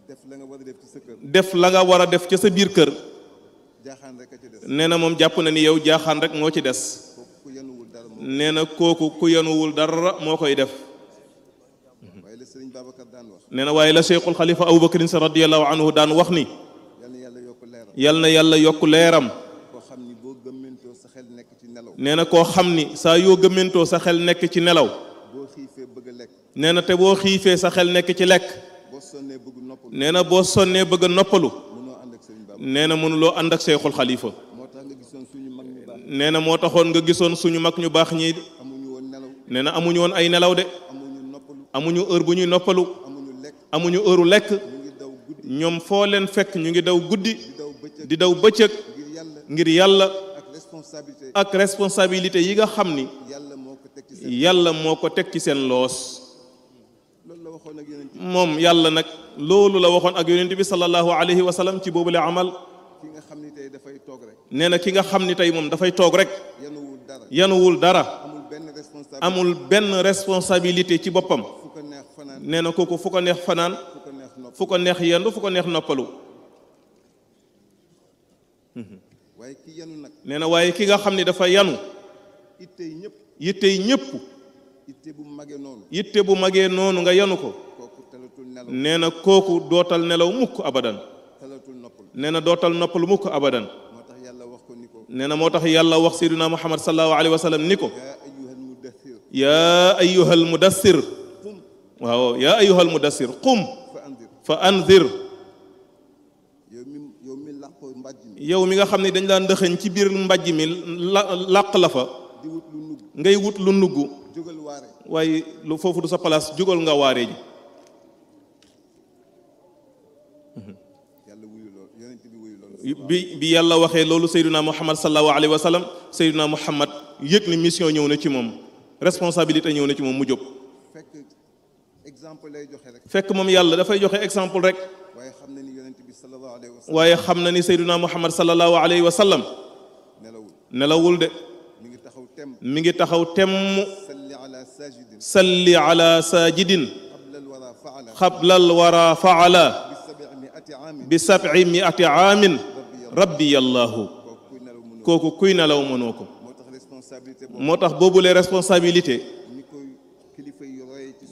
def la nga war a def ci sa kër. def la nga war a def ca sa biir kër. jaaxaan rek a ci des. nee na moom jàpp na ni yow jaaxaan rek moo ci des. ku yanuwul dara moom. nee na kooku ku yanuwul dara moo koy def. waaye la Sëriñ Babacar daan wax. nee na waaye la Cheikhul Xalifa Abubakrin Si radiyallahu anhu daan wax ni. yal na yàlla yokk leeram. yal na yàlla yokk leeram. koo xam ni boo gëmmentoo sa xel nekk ci nelaw. nee na koo xam ni saa yoo gëmmentoo sa xel nekk ci nelaw. boo xiifee bëgg a lekk. nee na te boo xiifee sa xel nekk ci lekk. boo sonnee bëgg noppalu. nee na boo sonnee bëgg a noppalu. mënoo ànd ak Sëriñ Babacar. nee na mënuloo ànd ak Cheikhul Xalifa. moo tax nga gisoon suñu mag ñu baax. nee na moo taxoon nga gisoon suñu mag ñu baax ñii. amuñu woon nelaw. nee na amuñu woon ay nelaw de. amuñu noppalu. amuñu heure bu ñuy noppalu. amuñu lekk. amuñu heure lekk. ñu ngi daw guddi. ñoom foo leen fekk ñu ngi daw guddi. di daw bëccëg. di daw bëccëg. ngir yàlla. ngir yàlla. ak responsabilité. ak responsabilité yi nga xam ni. yàlla moo ko teg ci seen. yàlla moo ko teg ci seen loos. loolu la waxoon ak yeneen. moom yàlla nag loolu la waxoon ak yonent bi sallallahu alayhi wa sallam ci boobu la amal. ki nga xam ni tey dafay toog rek. nee na ki nga xam ni tey moom dafay toog rek. yanuwul dara. yanuwul dara. amul benn responsabilité. amul benn responsabilité ci boppam. fu ko neex fanaan. nee na kooku fu ko neex fanaan fu ko neex yendu fu ko neex noppalu waaye ki yanu nag nee na waaye ki nga xam ne dafa yanu ittey ñëpp yittey ñëpp itte bu magee noonu yitte bu magee noonu nga yanu ko kooku talatul nelaw nee na kooku dootal nelaw mukk abadan talatul noppal nee na dootal noppalu mukk abadan moo tax yàlla wax ko ni ko nee na moo tax yàlla wax sayyidina Muhammad sallallahu alayhi wa sallam ni ko yaa ayyuhal mudaththir yaa ayyuhal mudassir waaw yaa ayyuhal mudassir qum fa anzir fa anzir yow mi làqoo mbàjj mi yow mi nga xam ne dañ laa ndëxëñ ci biir mbàjj mi làq la fa di wut lu nugg ngay wut lu nugg jógal waare waaye lu foofu du sa place jógal nga waaree ji yàlla wuyu loolu yonent bi wuyu loolu bi yàlla waxee loolu sayyidina Muhammad sallallahu alayhi wa sallam sayyidina Muhammad yëg ni mission ñëw na ci moom responsabilité ñëw na ci moom mu jóg fekk exemple lay joxe rek fekk moom yàlla dafay joxe exemple rek waaye xam na ni yonent bi sallallahu alayhi wa sallam waaye xam na ni sayyidina Muhammad sallallahu alayhi wa sallam nelawul de mi ngi taxaw tem mi ngi taxaw temm salli ala sajidin salli ala sajidin qabla al wara faala qabla al wara faala bi 700 aamin bi 700 aamin rabbi yallahu kooku kuy nelaw mënoo kooku kuy nelaw mënoo ko moo tax responsabilité boobu moo tax boobu les responsabilité ni ko kilifa yi royee ci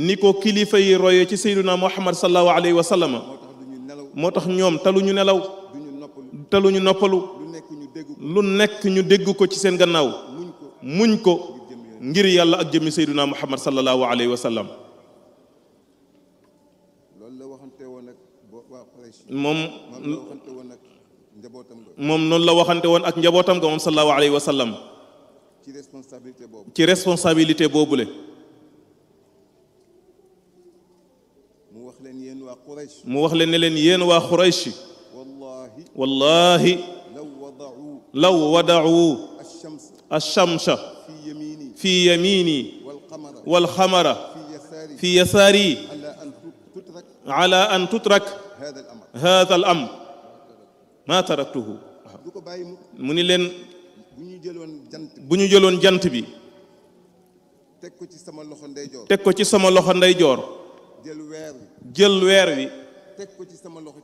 ni ko kilifa yi royee ci sayyidina Muhammad sallallahu alayhi wa sallam moo tax du ñu nelaw moo tax ñoom taluñu nelaw du ñu noppalu taluñu noppalu lu nekk ñu dégg ko lu nekk ñu dégg ko ci seen gannaaw muñ ko ngir yàlla ak jëmmi sayyidina Muhammad sallallahu alayhi wa sallam loolu la waxante woon ak waa Quraysh moom la waxante woon ak njabootam ga moom noonu la waxante woon ak njabootam ga moom sallallahu alayhi wa sallam ci responsabilité boobu ci responsabilité boobule mu wax leen yéen waa Quraysh mu wax leen ne leen yéen waa Quraysh wallahi law wada'u ash-shamsa fi yamini wal qamara fi yasari ala an tutrak hadha al amr ma taraktuhu mu ni leen bu ñu jëloon jant bi teg ko ci sama loxo ndeyjoor teg ko ci sama loxo ndeyjoor jël weer wi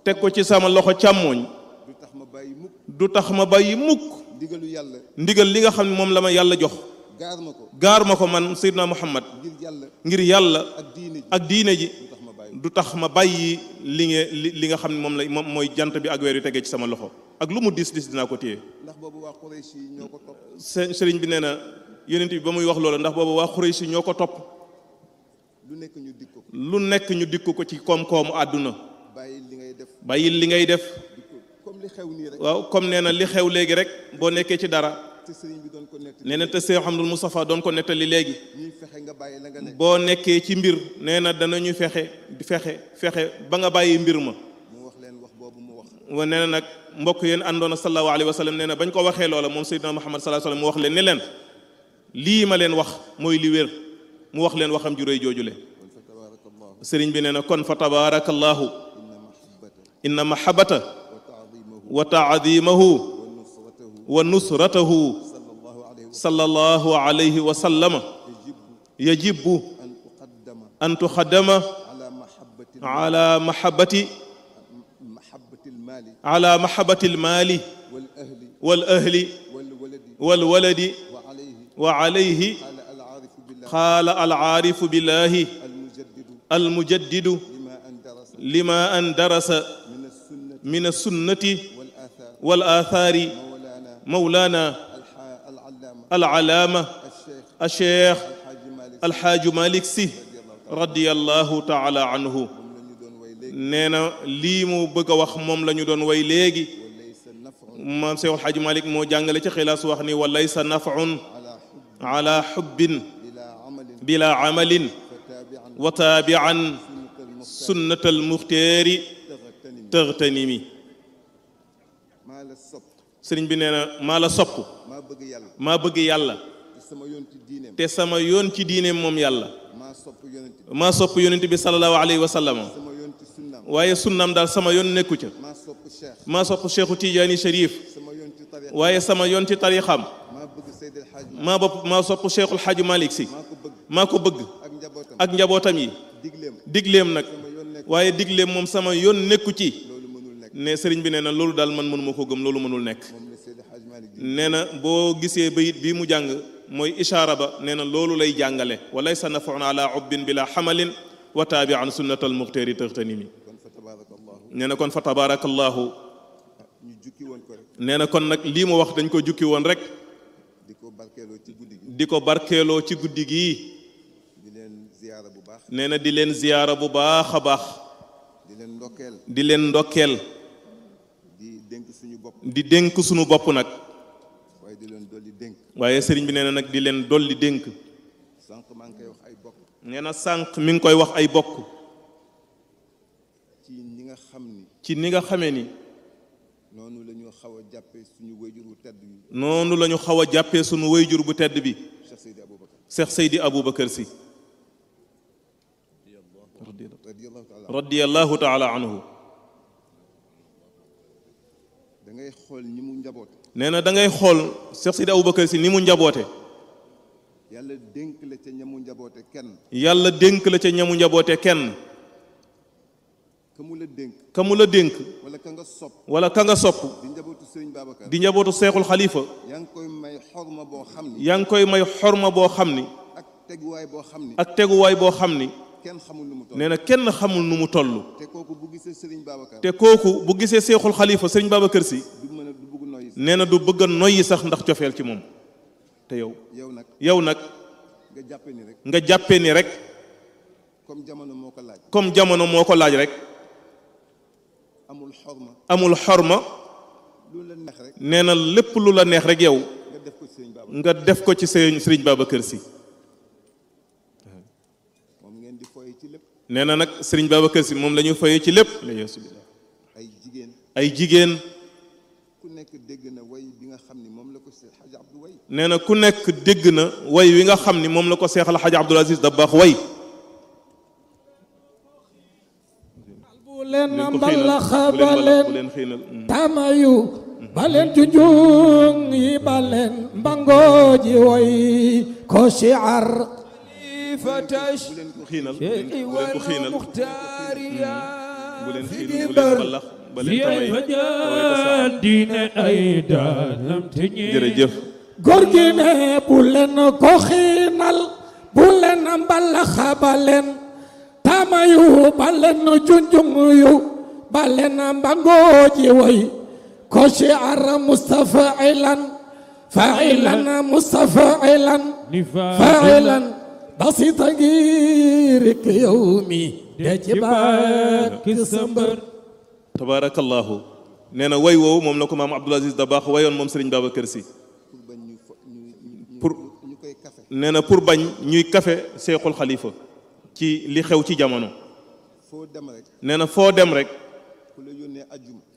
teg ko ci sama loxo càmmooñ du tax ma bàyyi mukk ndigal li nga xam ne moom la ma yàlla jox gaar ma ko man Seydina Muhammad ngir yàlla ak diine ji du tax ma bàyyi li nga xam ne moom mooy jant bi ak weer yu tegee ci sama loxo ak lu mu dis dinaa ko téye ndax boobu waa Quraysh yi ñoo ko topp sëriñ bi nee na yonent bi ba muy wax loolu ndax boobu waa Quraysh ñoo ko topp lu nekk ñu dikk ko ñu dikk ko ci koom-koomu àdduna bàyyi li ngay def comme li xew nii rek waaw comme nee na li xew léegi rek boo nekkee ci dara te sëriñ bi doon ko nettali nee na te Seex Ahmadul Mustafa doon ko nettali léegi ñuy fexe nga bàyyi la nga nekk boo nekkee ci mbir nee na danañu fexe ba nga bàyyi mbir ma mu wax leen wax boobu mu wax nee na nag mbokk yéen àndoon sallallahu alayhi wa sallam nee na bañ ko waxee loola moom Seydina Muhammad sallallahu alayhi wa sallam mu wax leen ne leen lii ma leen wax mooy li wér mu wax leen waxam ju réy joojule sëriñ bi nee na kon fa tabarakallahu inna mahabbata wa taadimahu wa nusratahu sallallahu alayhi wa sallama yajibu an tuqaddama ala mahabbati almaali wal ahli wal waladi wa alayhi qaala alaarifu billahi almujaddidu lima an darasa min as-sunnati wal aathaari mawlaana al-allaama al-cheikh Alxaaji Malick Sy radiyallahu taala anhu nee na lii mu bëgg a wax moom la ñu doon way léegi maam Cheikh Alxaaji Malick moo jàngale ci xilaas wax ni wa laysa naf'un ala xubbin bila amalin wa taabi'an sunnatal muxtaari tëxtanimi sëriñ bi nee na maa la sopp maa bëgg yàlla te sama yoon ci diineem moom yàlla maa sopp yonent bi sallallahu alayhi wa sallam waaye sunnaam daal sama yoon nekku ca maa sopp Cheikhu Tijaani Sharif waaye sama yoon ci tariixam maa sopp Cheikhul Xaaji Malick Sy maa ko bëgg ak njabootam yi digleem nag waaye digleem moom sama yoon nekku ci ne sëriñ bi nee na loolu daal man mënuma ko gëm loolu mënul nekk nee na boo gisee bayit bii mu jàng mooy ishaara ba nee na loolu lay jàngale walaysa naf'un ala ubbin bila xamalin wa taabi an sunnat al muxtaari taxtanimi nee na kon fa tabarakallahu nee na kon nag lii mu wax dañ ko jukki woon rek di ko barkeeloo ci guddi gii nee na di leen ziyaara bu baax a baax di leen ndokkeel di dénk suñu bopp nag waaye sëriñ bi nee na nag di leen dolli dénk nee na sànq mi ngi koy wax ay bokk ci ni nga xamee ni noonu la ñu xaw a jàppee suñu wayjur bu tedd bi noonu la ñu xaw a jàppee suñu wayjur bu tedd bi Cheikh Seydi Aboubacar Sy radiyallahu taala anhu da ngay xool ni mu njaboote nee na da ngay xool Cheikh Seydi Aboubacar Sy ni mu njaboote yàlla dénk la ca ñamu njaboote kenn yàlla dénk la ca ñamu njaboote kenn ka mu la dénk wala ka nga sopp di njabootu Seexul Xalifa yaa ngi koy may xorma boo xam ni yaa ngi koy may xorma boo xam ni ak teguwaay boo xam ni nee na kenn xamul nu mu toll te kooku bu gisee Seexul Xalifa Sëriñ Babacar Sy nee na du bëgg a noyyi sax ndax cofeel ci moom te yow nag nga jàppee ni rek comme jamono moo ko laaj rek amul xorma nee na lépp lu la neex rek yow nga def ko ci Sëriñ Babacar Sy nee na nag Sëriñ Babacar Sy moom la ñu foyee ci lépp ay jigéen nee na ku nekk dégg na way wi nga xam ni moom la ko Seex al Xaaji Abdul Aziz Dabakh way leen mbalaxa baleen tamayu baleen jujung yi baleen mbangooji way ko shi'ar fatash wal muxtaariya diine ay daanam teñe jërëjëf góor gi ne bu leen ko xiinal bu leen mbalaxa baleen tamayu balen junjung yu balen mbangooji way ko shi'ar mustafa'ilan fa'ilan mustafa'ilan fa'ilan basita ngirik yawmi de ci baak sambar tabarakallahu nee na way woowu moom la ko maam Abdoul Aziz Dabakh wayoon moom Sëriñ Babacar Sy pour nee na pour bañ ñuy kafe Seexul Xalifa ci li xew ci jamono nee na foo dem rek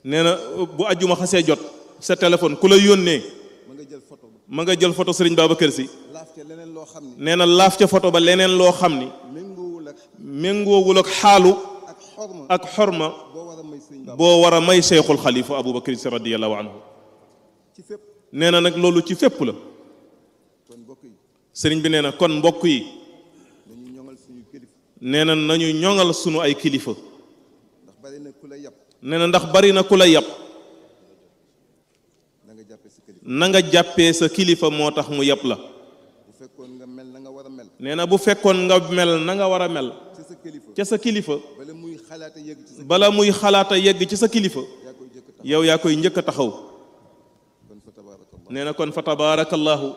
nee na bu ajjuma xasee jot sa téléphone ku la yónnee ma nga jël photo Sëriñ Babacar Sy nee na laaf ca photo ba leneen loo xam ni méngoowul ak xaalu ak xorma boo war a may Cheikhul Xalifa Aboubacar Sy radiyallahu anhu nee na nag loolu ci fépp la sëriñ bi nee na kon mbokk yi nee na nañu ñoŋal sunu ay kilifa nee na ndax bari na ku la yab na nga jàppee sa kilifa moo tax mu yab la nee na bu fekkoon nga mel na nga war a mel ca sa kilifa bala muy xalaata yegg ci sa kilifa yow yaa koy njëkk a taxaw nee na kon fa tabarakallahu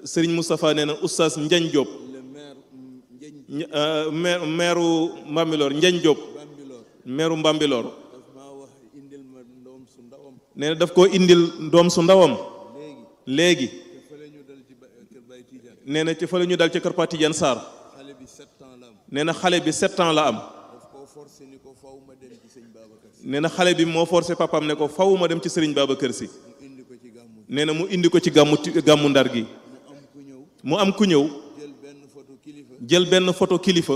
Sëriñ Moustapha nee na oustaz Ndiagne Diop meeru Mbambilor Ndiagne Diop meeru Mbambilor nee na daf koo indil doom su ndawam léegi nee na ci fa la ñu dal ci kër Pa Tidiane Sarr nee na xale bi 7 ans la am nee na xale bi moo forcé papaam ne ko faw ma dem ci Sëriñ Babacar Sy nee na mu indi ko ci gàmmu Ndar gi mu am ku ñëw jël benn photo kilifa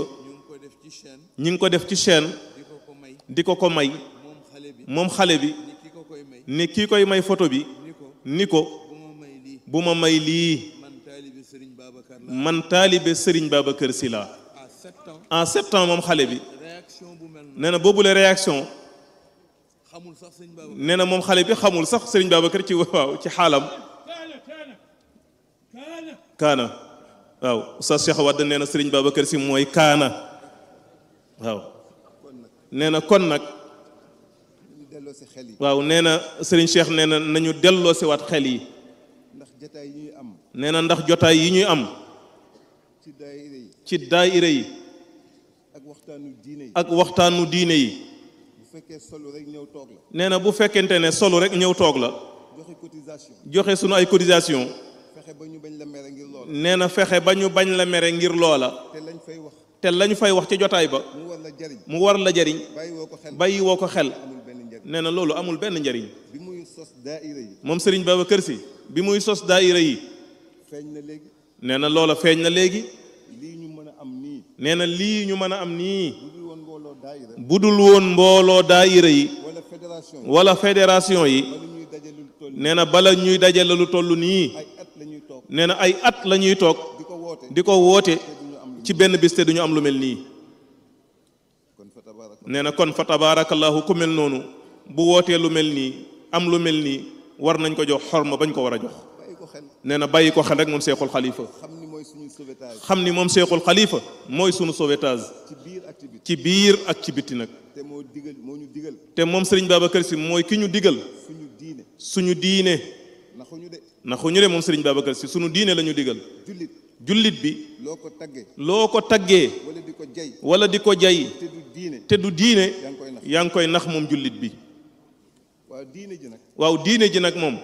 ñi ngi ko def ci chaîne di ko may moom xale bi ni kii koy may photo bi ni ko bu ma may lii man taalibe Sëriñ Babacar Sy laa en 7 ans moom xale bi nee na boobule réaction nee na moom xale bi xamul sax Serigne Babacar ci waaw ci xaalam kaana waaw Oustaz Cheikh Wade nee na Serigne Babacar si mooy kaana waaw nee na kon nag waaw nee na Serigne Cheikh nee na nañu delloo si waat xel yi nee na ndax jotaay yi ñuy am ci daayira yi ak waxtaanu diine yi nee na bu fekkente ne solo rek ñëw toog la joxe sunu ay cotisation nee na fexe ba ñu bañ la mere ngir loola te lañ fay wax ci jotaay ba mu war la jariñ bàyyi woo ko xel nee na loolu amul benn njariñ moom Serigne Babacar Sy bi muy sos daayira yi nee na loola feeñ na léegi nee na lii ñu mën a am nii budul woon mbooloo daayira yi wala fédération yi nee na bala ñuy dajale lu toll nii nee na ay at la ñuy toog di ko woote ci benn bis te duñu am lu mel nii nee na kon fa tabaarakallahu ku mel noonu bu wootee lu mel nii am lu mel nii war nañ ko jox xorma bañ ko war a jox nee na bàyyi ko xel rek moom Seexul Xalifa xam ni moom Seexul Xalifa mooy sunu sauvetage ci biir ak ci bitti nag te moom Serigne Babacar Sy mooy ki ñu digal suñu diine naxuñu de moom Serigne Babacar Sy suñu diine la ñu digal jullit bi loo ko taggee wala di ko jay te du diine yaa ngi koy nax moom jullit bi waaw diine ji nag moom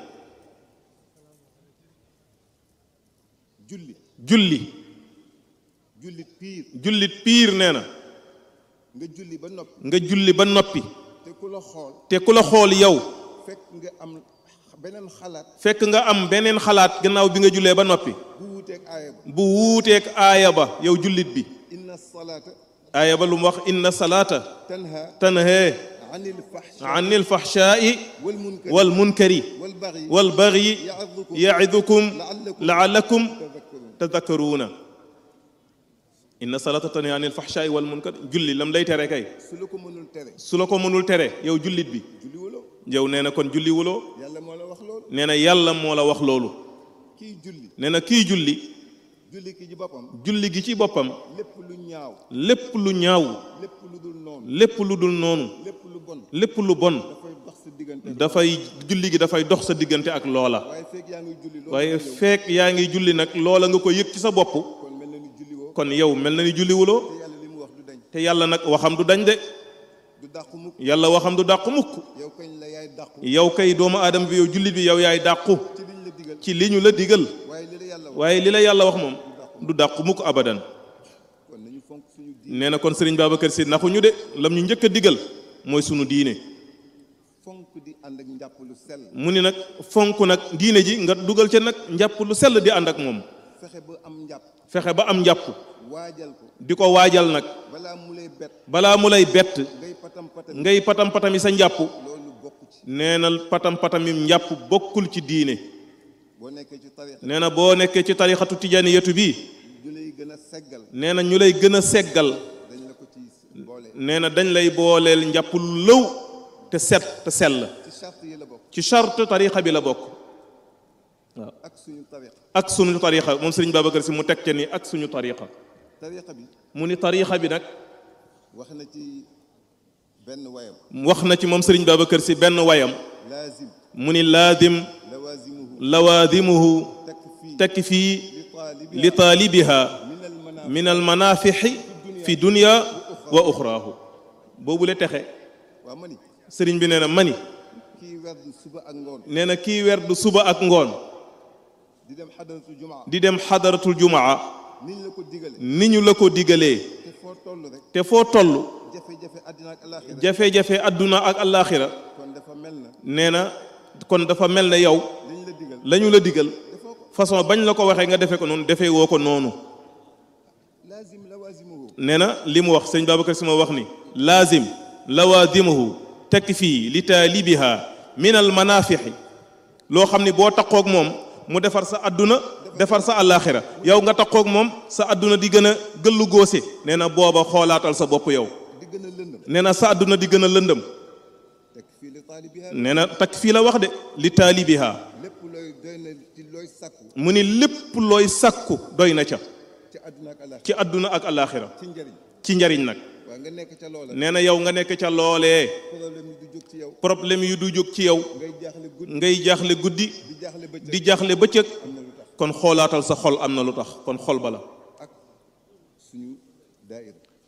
jullit piir nee na nga julli ba noppi te ku la xool yow fekk nga am beneen xalaat gannaaw bi nga jullee ba noppi bu wuuteeg aaya ba yow jullit bi aaya ba lu mu wax inna salaata tanha anil fahshaa'i wal munkari wal bagyi ya'idukum la'allakum tadhakkaruuna inna salaata tanha anil fahshaa'i wal munkari julli lam lay tere kay su la ko mënul tere yow jullit bi yow nee na kon julli wuloo nee na yàlla moo la wax loolu nee na kii julli gi ci boppam lépp lu ñaaw lépp lu dul noonu lépp lu bon dafay julli gi dafay dox sa diggante ak loola waaye fekk yaa ngi julli nag loola nga ko yëg ci sa bopp kon yow mel na ni julli wuloo te yàlla nag waxam du dañ de yàlla waxam du dàqu mukk yow kay doomu aadama bi yow jullit bi yow yaay dàqu ci li ñu la digal waaye li la yàlla wax moom du dàqu mukk abadan nee na kon Serigne Babacar Sy naxuñu de lam ñu njëkk a digal mooy sunu diine mu ni nag fonk nag diine ji nga dugal ca nag njàpp lu sell di ànd ak moom fexe ba am njàpp di ko waajal nag balaa mu lay bett ngay patam-patami sa njàpp nee na patam-patamim njàpp bokkul ci diine nee na boo nekkee ci tarixatu tijaaniyatu bi nee na ñu lay gën a seggal nee na dañ lay booleel njàpp lu lëw te set te sell ci charte tarixa bi la bokk waaw ak suñu tarixa moom Serigne Babacar Sy mu teg ca ni ak suñu tarixa mu ni tarixa bi nag wax na ci moom Serigne Babacar Sy benn wayam mu ni laazim lawaadimuhu takfi li taalibiha min al manafixi fi dunya wa uxraahu boobu la texe sëriñ bi nee na mani nee na kii werdu suba ak ngoon di dem xadaratul jumaa ni ñu la ko digalee te foo toll jafe-jafe àdduna ak alaaxira nee na kon dafa mel ne yow lañu la digal façon bañ la ko waxee nga defee ko noonu defee woo ko noonu nee na li mu wax sëñ Babacar Sy moo wax ni laazim lawaadimuhu takfi li taalibiha min al manafixi loo xam ni boo taqoog moom mu defar sa àdduna defar sa àllaaxira yow nga taxoog moom sa adduna di gën a gëllu góose nee na booba xoolaatal sa bopp yow nee na sa adduna di gën a lëndëm nee na takk fii la wax de li taalibiha mu ni lépp looy sakku doy na ca ci adduna ak àllaaxira ci njariñ nag nee na yow nga nekk ca loolee problème yu du jóg ci yow ngay jaaxle guddi di jaaxle bëccëg kon xoolaatal sa xol am na lu tax kon xol bala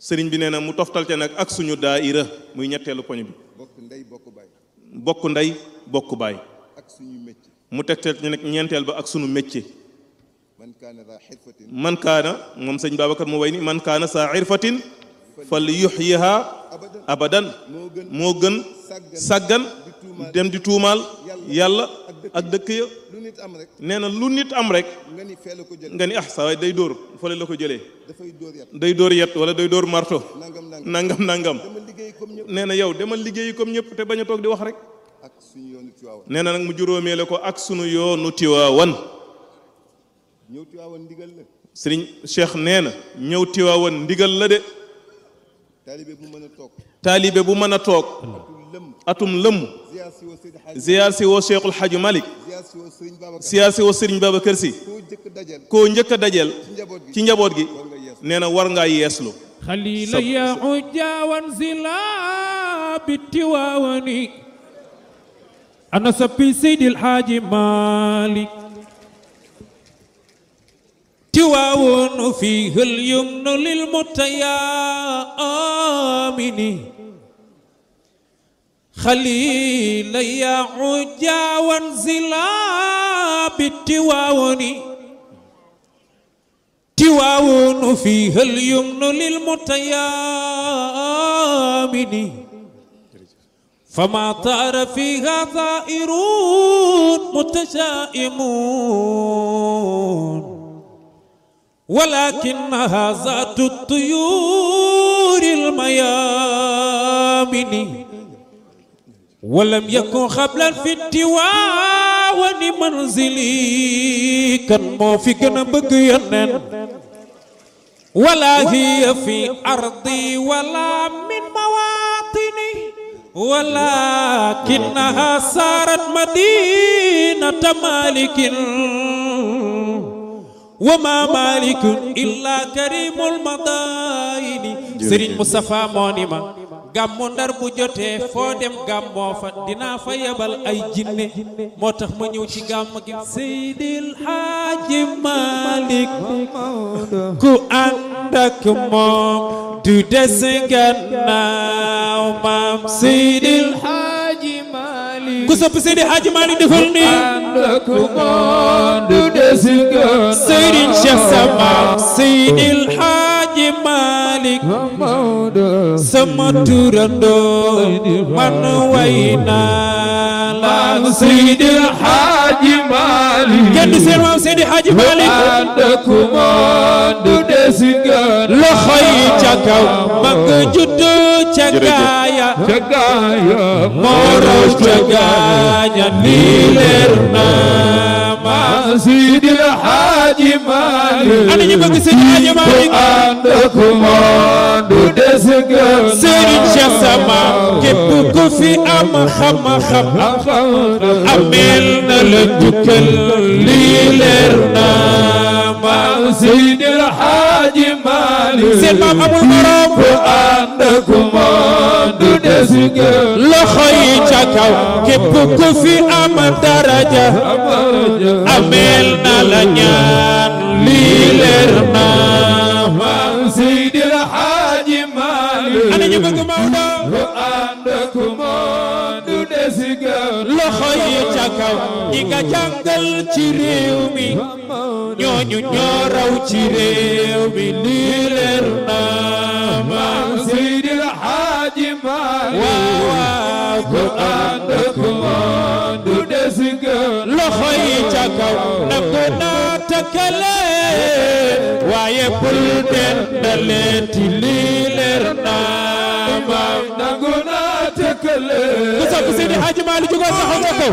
sëriñ bi nee na mu toftal ca nag ak suñu daaira muy ñetteelu poñ bi bokk ndey bokk baay mu tegtal ci nag ñeenteel ba ak suñu métier man kaana moom sëñ Babacar mu way ni man kaana saa irfatin fal yuxyiha abadan moo gën sàggan dem di tuumaal yàlla ak dëkk ya nee na lu nit am rek nga ni ah saa waay day dóor fële la ko jëlee day dóor yet wala day dóor marto nangam nee na yow demal liggéeyi comme ñëpp te bañ a toog di wax rek nee na nag mu juróomee la ko ak sunu yoonu Tiwaawan sëriñ Cheikh nee na ñëw Tiwaawan ndigal la de taalibe bu mën a toog atum lëmm ziyaar si woo Cheikhul Hadji Malick ziyaar si woo Sëriñ Babacar Si koo njëkk a dajeel ci njaboot gi nee na war ngaa yeeslu xalila ya ujaawan zila bi Tiwaawani ana sappi Seydil Hadji Malick Tiwaawan fiihi al-yumnu lil-mutayaamini خليل يا عجا وانزلا بالتواون تواون فيها اليمن للمتيامن فما طار فيها ظائرون متشائمون ولكنها ذات الطيور الميامن ولم يكن قبلا في التواون منزلي كان مو في كنا بقينا ولا هي في أرضي ولا من مواطني ولكنها صارت مدينة مالك وما مالك إلا كريم المدائن سيرين مصطفى مونيما gàmmu Ndar bu jotee foo dem gàmmoo fa dinaa fa yebal ay jinne moo tax ma ñëw ci gàmm gi Seydil Hadji Malick ku ànd ak moom du des gannaaw maam Seydil Hadji Malick ku sopp Seydil Hadji Malick defal ni ànd ak moom du des gannaaw Seydil Cheikh Sama Seydil Hadji Malick sama turando man wayna la Seydil Hadji Malick kenn seen maam Seydil Hadji Malick ànd ak moom du des gannaaw loxo yi ca kaw mag juddu ca gaaya moo raw ca gaaña lii leer na maam Seydil Hadji Malick ana ñu bëgg Seydil Hadji Malick ànd ak moom du des gannaaw Serigne Cheikh Sama képp ku fi am xam-xam amel na la jukkal lii leer na maam Seydil Hadji Malick seen maam amul morom ku ànd ak moom du des gannaaw loxo yi ca kaw képp ku fi am daraja amel na la ñaan lii leer na maam Seydil Hadji Malick ana ñu bëgg Maodo ku ànd ak moom du des gannaaw loxo yi ca kaw ñi nga jàngal ci réew mi ñooñu ñoo raw ci réew mi lii leer na maam Seydil Hadji Malick waaw ku ànd ak moom du des gannaaw loxo yi ca kaw nangu naa takkale waaye bul dendaleeti lii leer na maam nangu naa takkale ku sopp Seydil Hadji Malick jógoo taxaw nga kaw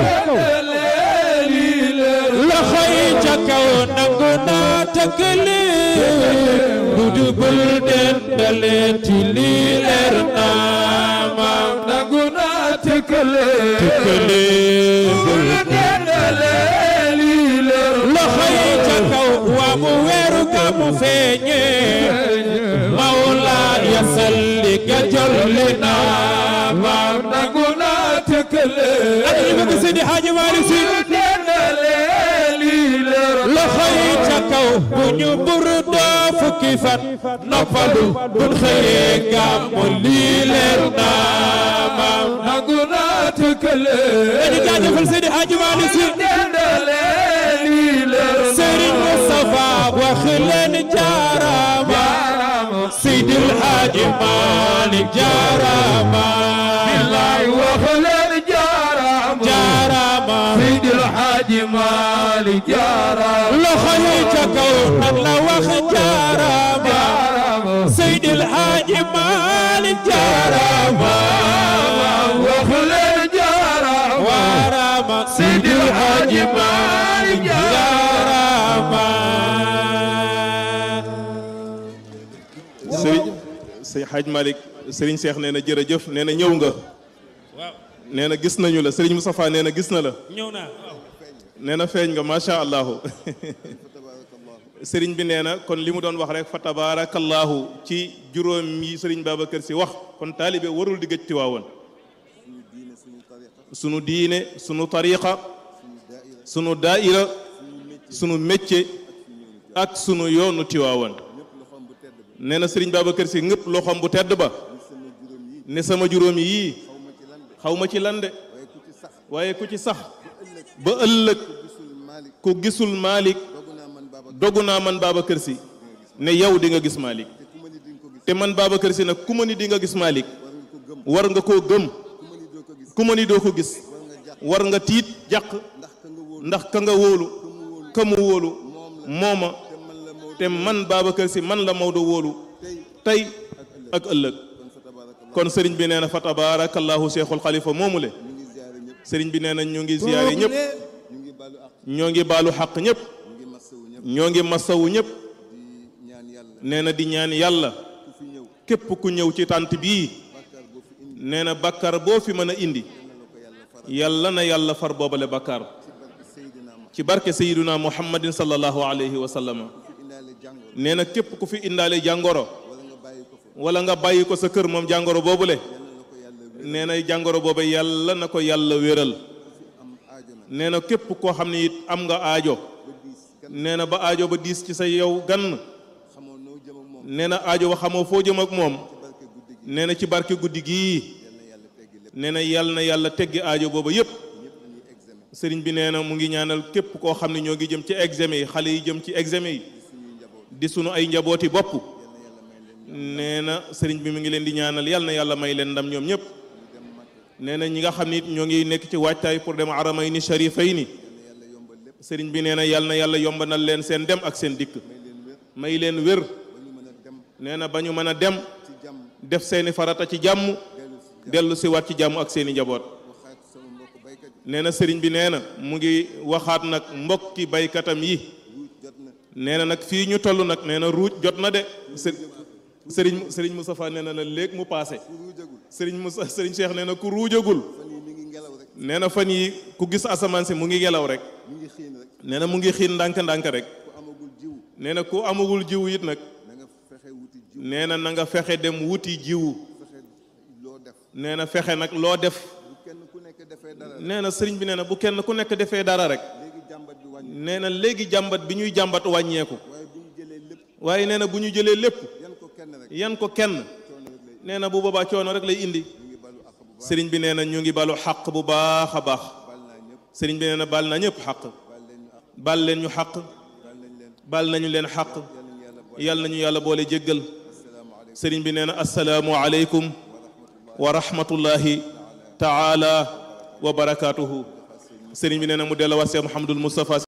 loxoy ca kaw nangu naa tëkkale dudu bul dendale ci lii leer naa maam nangu naa tëkkale bul dendale lii leer loxoy ca kaw waa mu weeru ga mu feeñe mawla ya salli ga jolli naa maam nangu naa tëkkale ak li bëgg Seydi Hadji Malick Sy loxo yi ca kaw bu ñu burdoo fukki fan noppalu bun xëyee gàmmu lii leer naa maam nangu naa tëkkale dañu jaajëfal Seydi Hadji Malick Sy Serigne Moustapha wax leen jaaraama Seydil Hadji Malick jaaraama billaay wax leen jaaraama Seydil Hadji Malick jaaraama loxo yi ca kaw nan la wax jaaraama Seydil Hadji Malick jaaraama wax leen jaaraama Seydil Hadji Malick jaaraama sëñ Hadj Malick Serigne Cheikh nee na jërëjëf nee na ñëw nga nee na gis nañu la Serigne Moustapha nee na gis na la ñëw naa nee na feeñ nga macha allah Serigne bi nee na kon li mu doon wax rek fa tabarakallahu ci juróom yi Serigne Babacar Sy wax kon taalibe warul di gëj Tiwaawan sunu diine sunu tariqa sunu daaira sunu métier ak sunu yoonu Tiwaawan nee na Serigne Babacar Sy ngëpp loxoom bu tedd ba ne sama juróom yii xaw ma ci lan de waaye ku ci sax ba ëllëg ku gisul Malick dogu naa man Babacar Sy ne yow di nga gis Malick te man Babacar Sy nag ku ma ni di nga gis Malick war nga koo gëm ku ma ni doo ko gis war nga tiit jàq ndax ka nga wóolu ka mu wóolu mooma te man Babacar Sy man la Maodo wóolu tey ak ëllëg kon sëriñ bi nee na fa tabarakallahu Cheikhul Khalifa moomu le sëriñ bi nee na ñu ngi ziyaare ñëpp ñoo ngi baalu xaq ñëpp ñoo ngi masawu ñëpp nee na di ñaan yàlla képp ku ñëw ci tànt bii nee na bakkar boo fi mën a indi yàlla na yàlla far boobale bakkar ci barke Seydina Muhammadin sallallahu alayhi wa sallam nee na képp ku fi indaale jàngoro wala nga bàyyi ko sa kër moom jàngoro boobule nee na jàngoro boobu yàlla na ko yàlla wéral nee na képp koo xam ne it am nga aajo nee na ba aajo ba diis ci sa yow gann nee na aajo ba xamoo foo jëm ak moom nee na ci barke guddi gii nee na yàlla teggi aajo booba yépp sëriñ bi nee na mu ngi ñaanal képp koo xam ne ñoo ngi jëm ci examen yi xale yi jëm ci examen yi di sunu ay njabooti bopp nee na sëriñ bi mu ngi leen di ñaanal yàlla may leen ndam ñoom ñëpp nee na ñi nga xam ne it ñoo ngi nekk ci waajtaay pour dem aramayni sharifayni sëriñ bi nee na yàlla yombanal leen seen dem ak seen dikk may leen wér nee na ba ñu mën a dem def seeni farata ci jàmm dellu si waat ci jàmm ak seeni njaboot nee na sëriñ bi nee na mu ngi waxaat nag mbokki baykatam yi nee na nag fii ñu toll nag nee na ruuj jot na de sëriñ Moustapha nee na la léegi mu paase sëriñ Cheikh nee na ku ruujagul nee na fan yi ku gis asamaan si mu ngi ngelaw rek nee na mu ngi xiin ndànk-ndànk rek nee na ku amagul jiwu it nag nee na nga fexe dem wuti jiwu nee na fexe nag loo def nee na sëriñ bi nee na bu kenn ku nekk defee dara rek nee na léegi jàmbat bi ñuy jàmbat wàññeeku waaye nee na bu ñu jëlee lépp yan ko kenn nee na bu boobaa coono rek lay indi sëriñ bi nee na ñu ngi balu xaq bu baax a baax sëriñ bi nee na baal na ñëpp xaq baal leen ñu xaq baal nañu leen xaq yàlla nañu yàlla boole jéggal sëriñ bi nee na asalaamu aleykum wa rahmatullahi taala wa barakaatuhu sëriñ bi nee na mu delluwaat Cheikh Mouhamadul Moustapha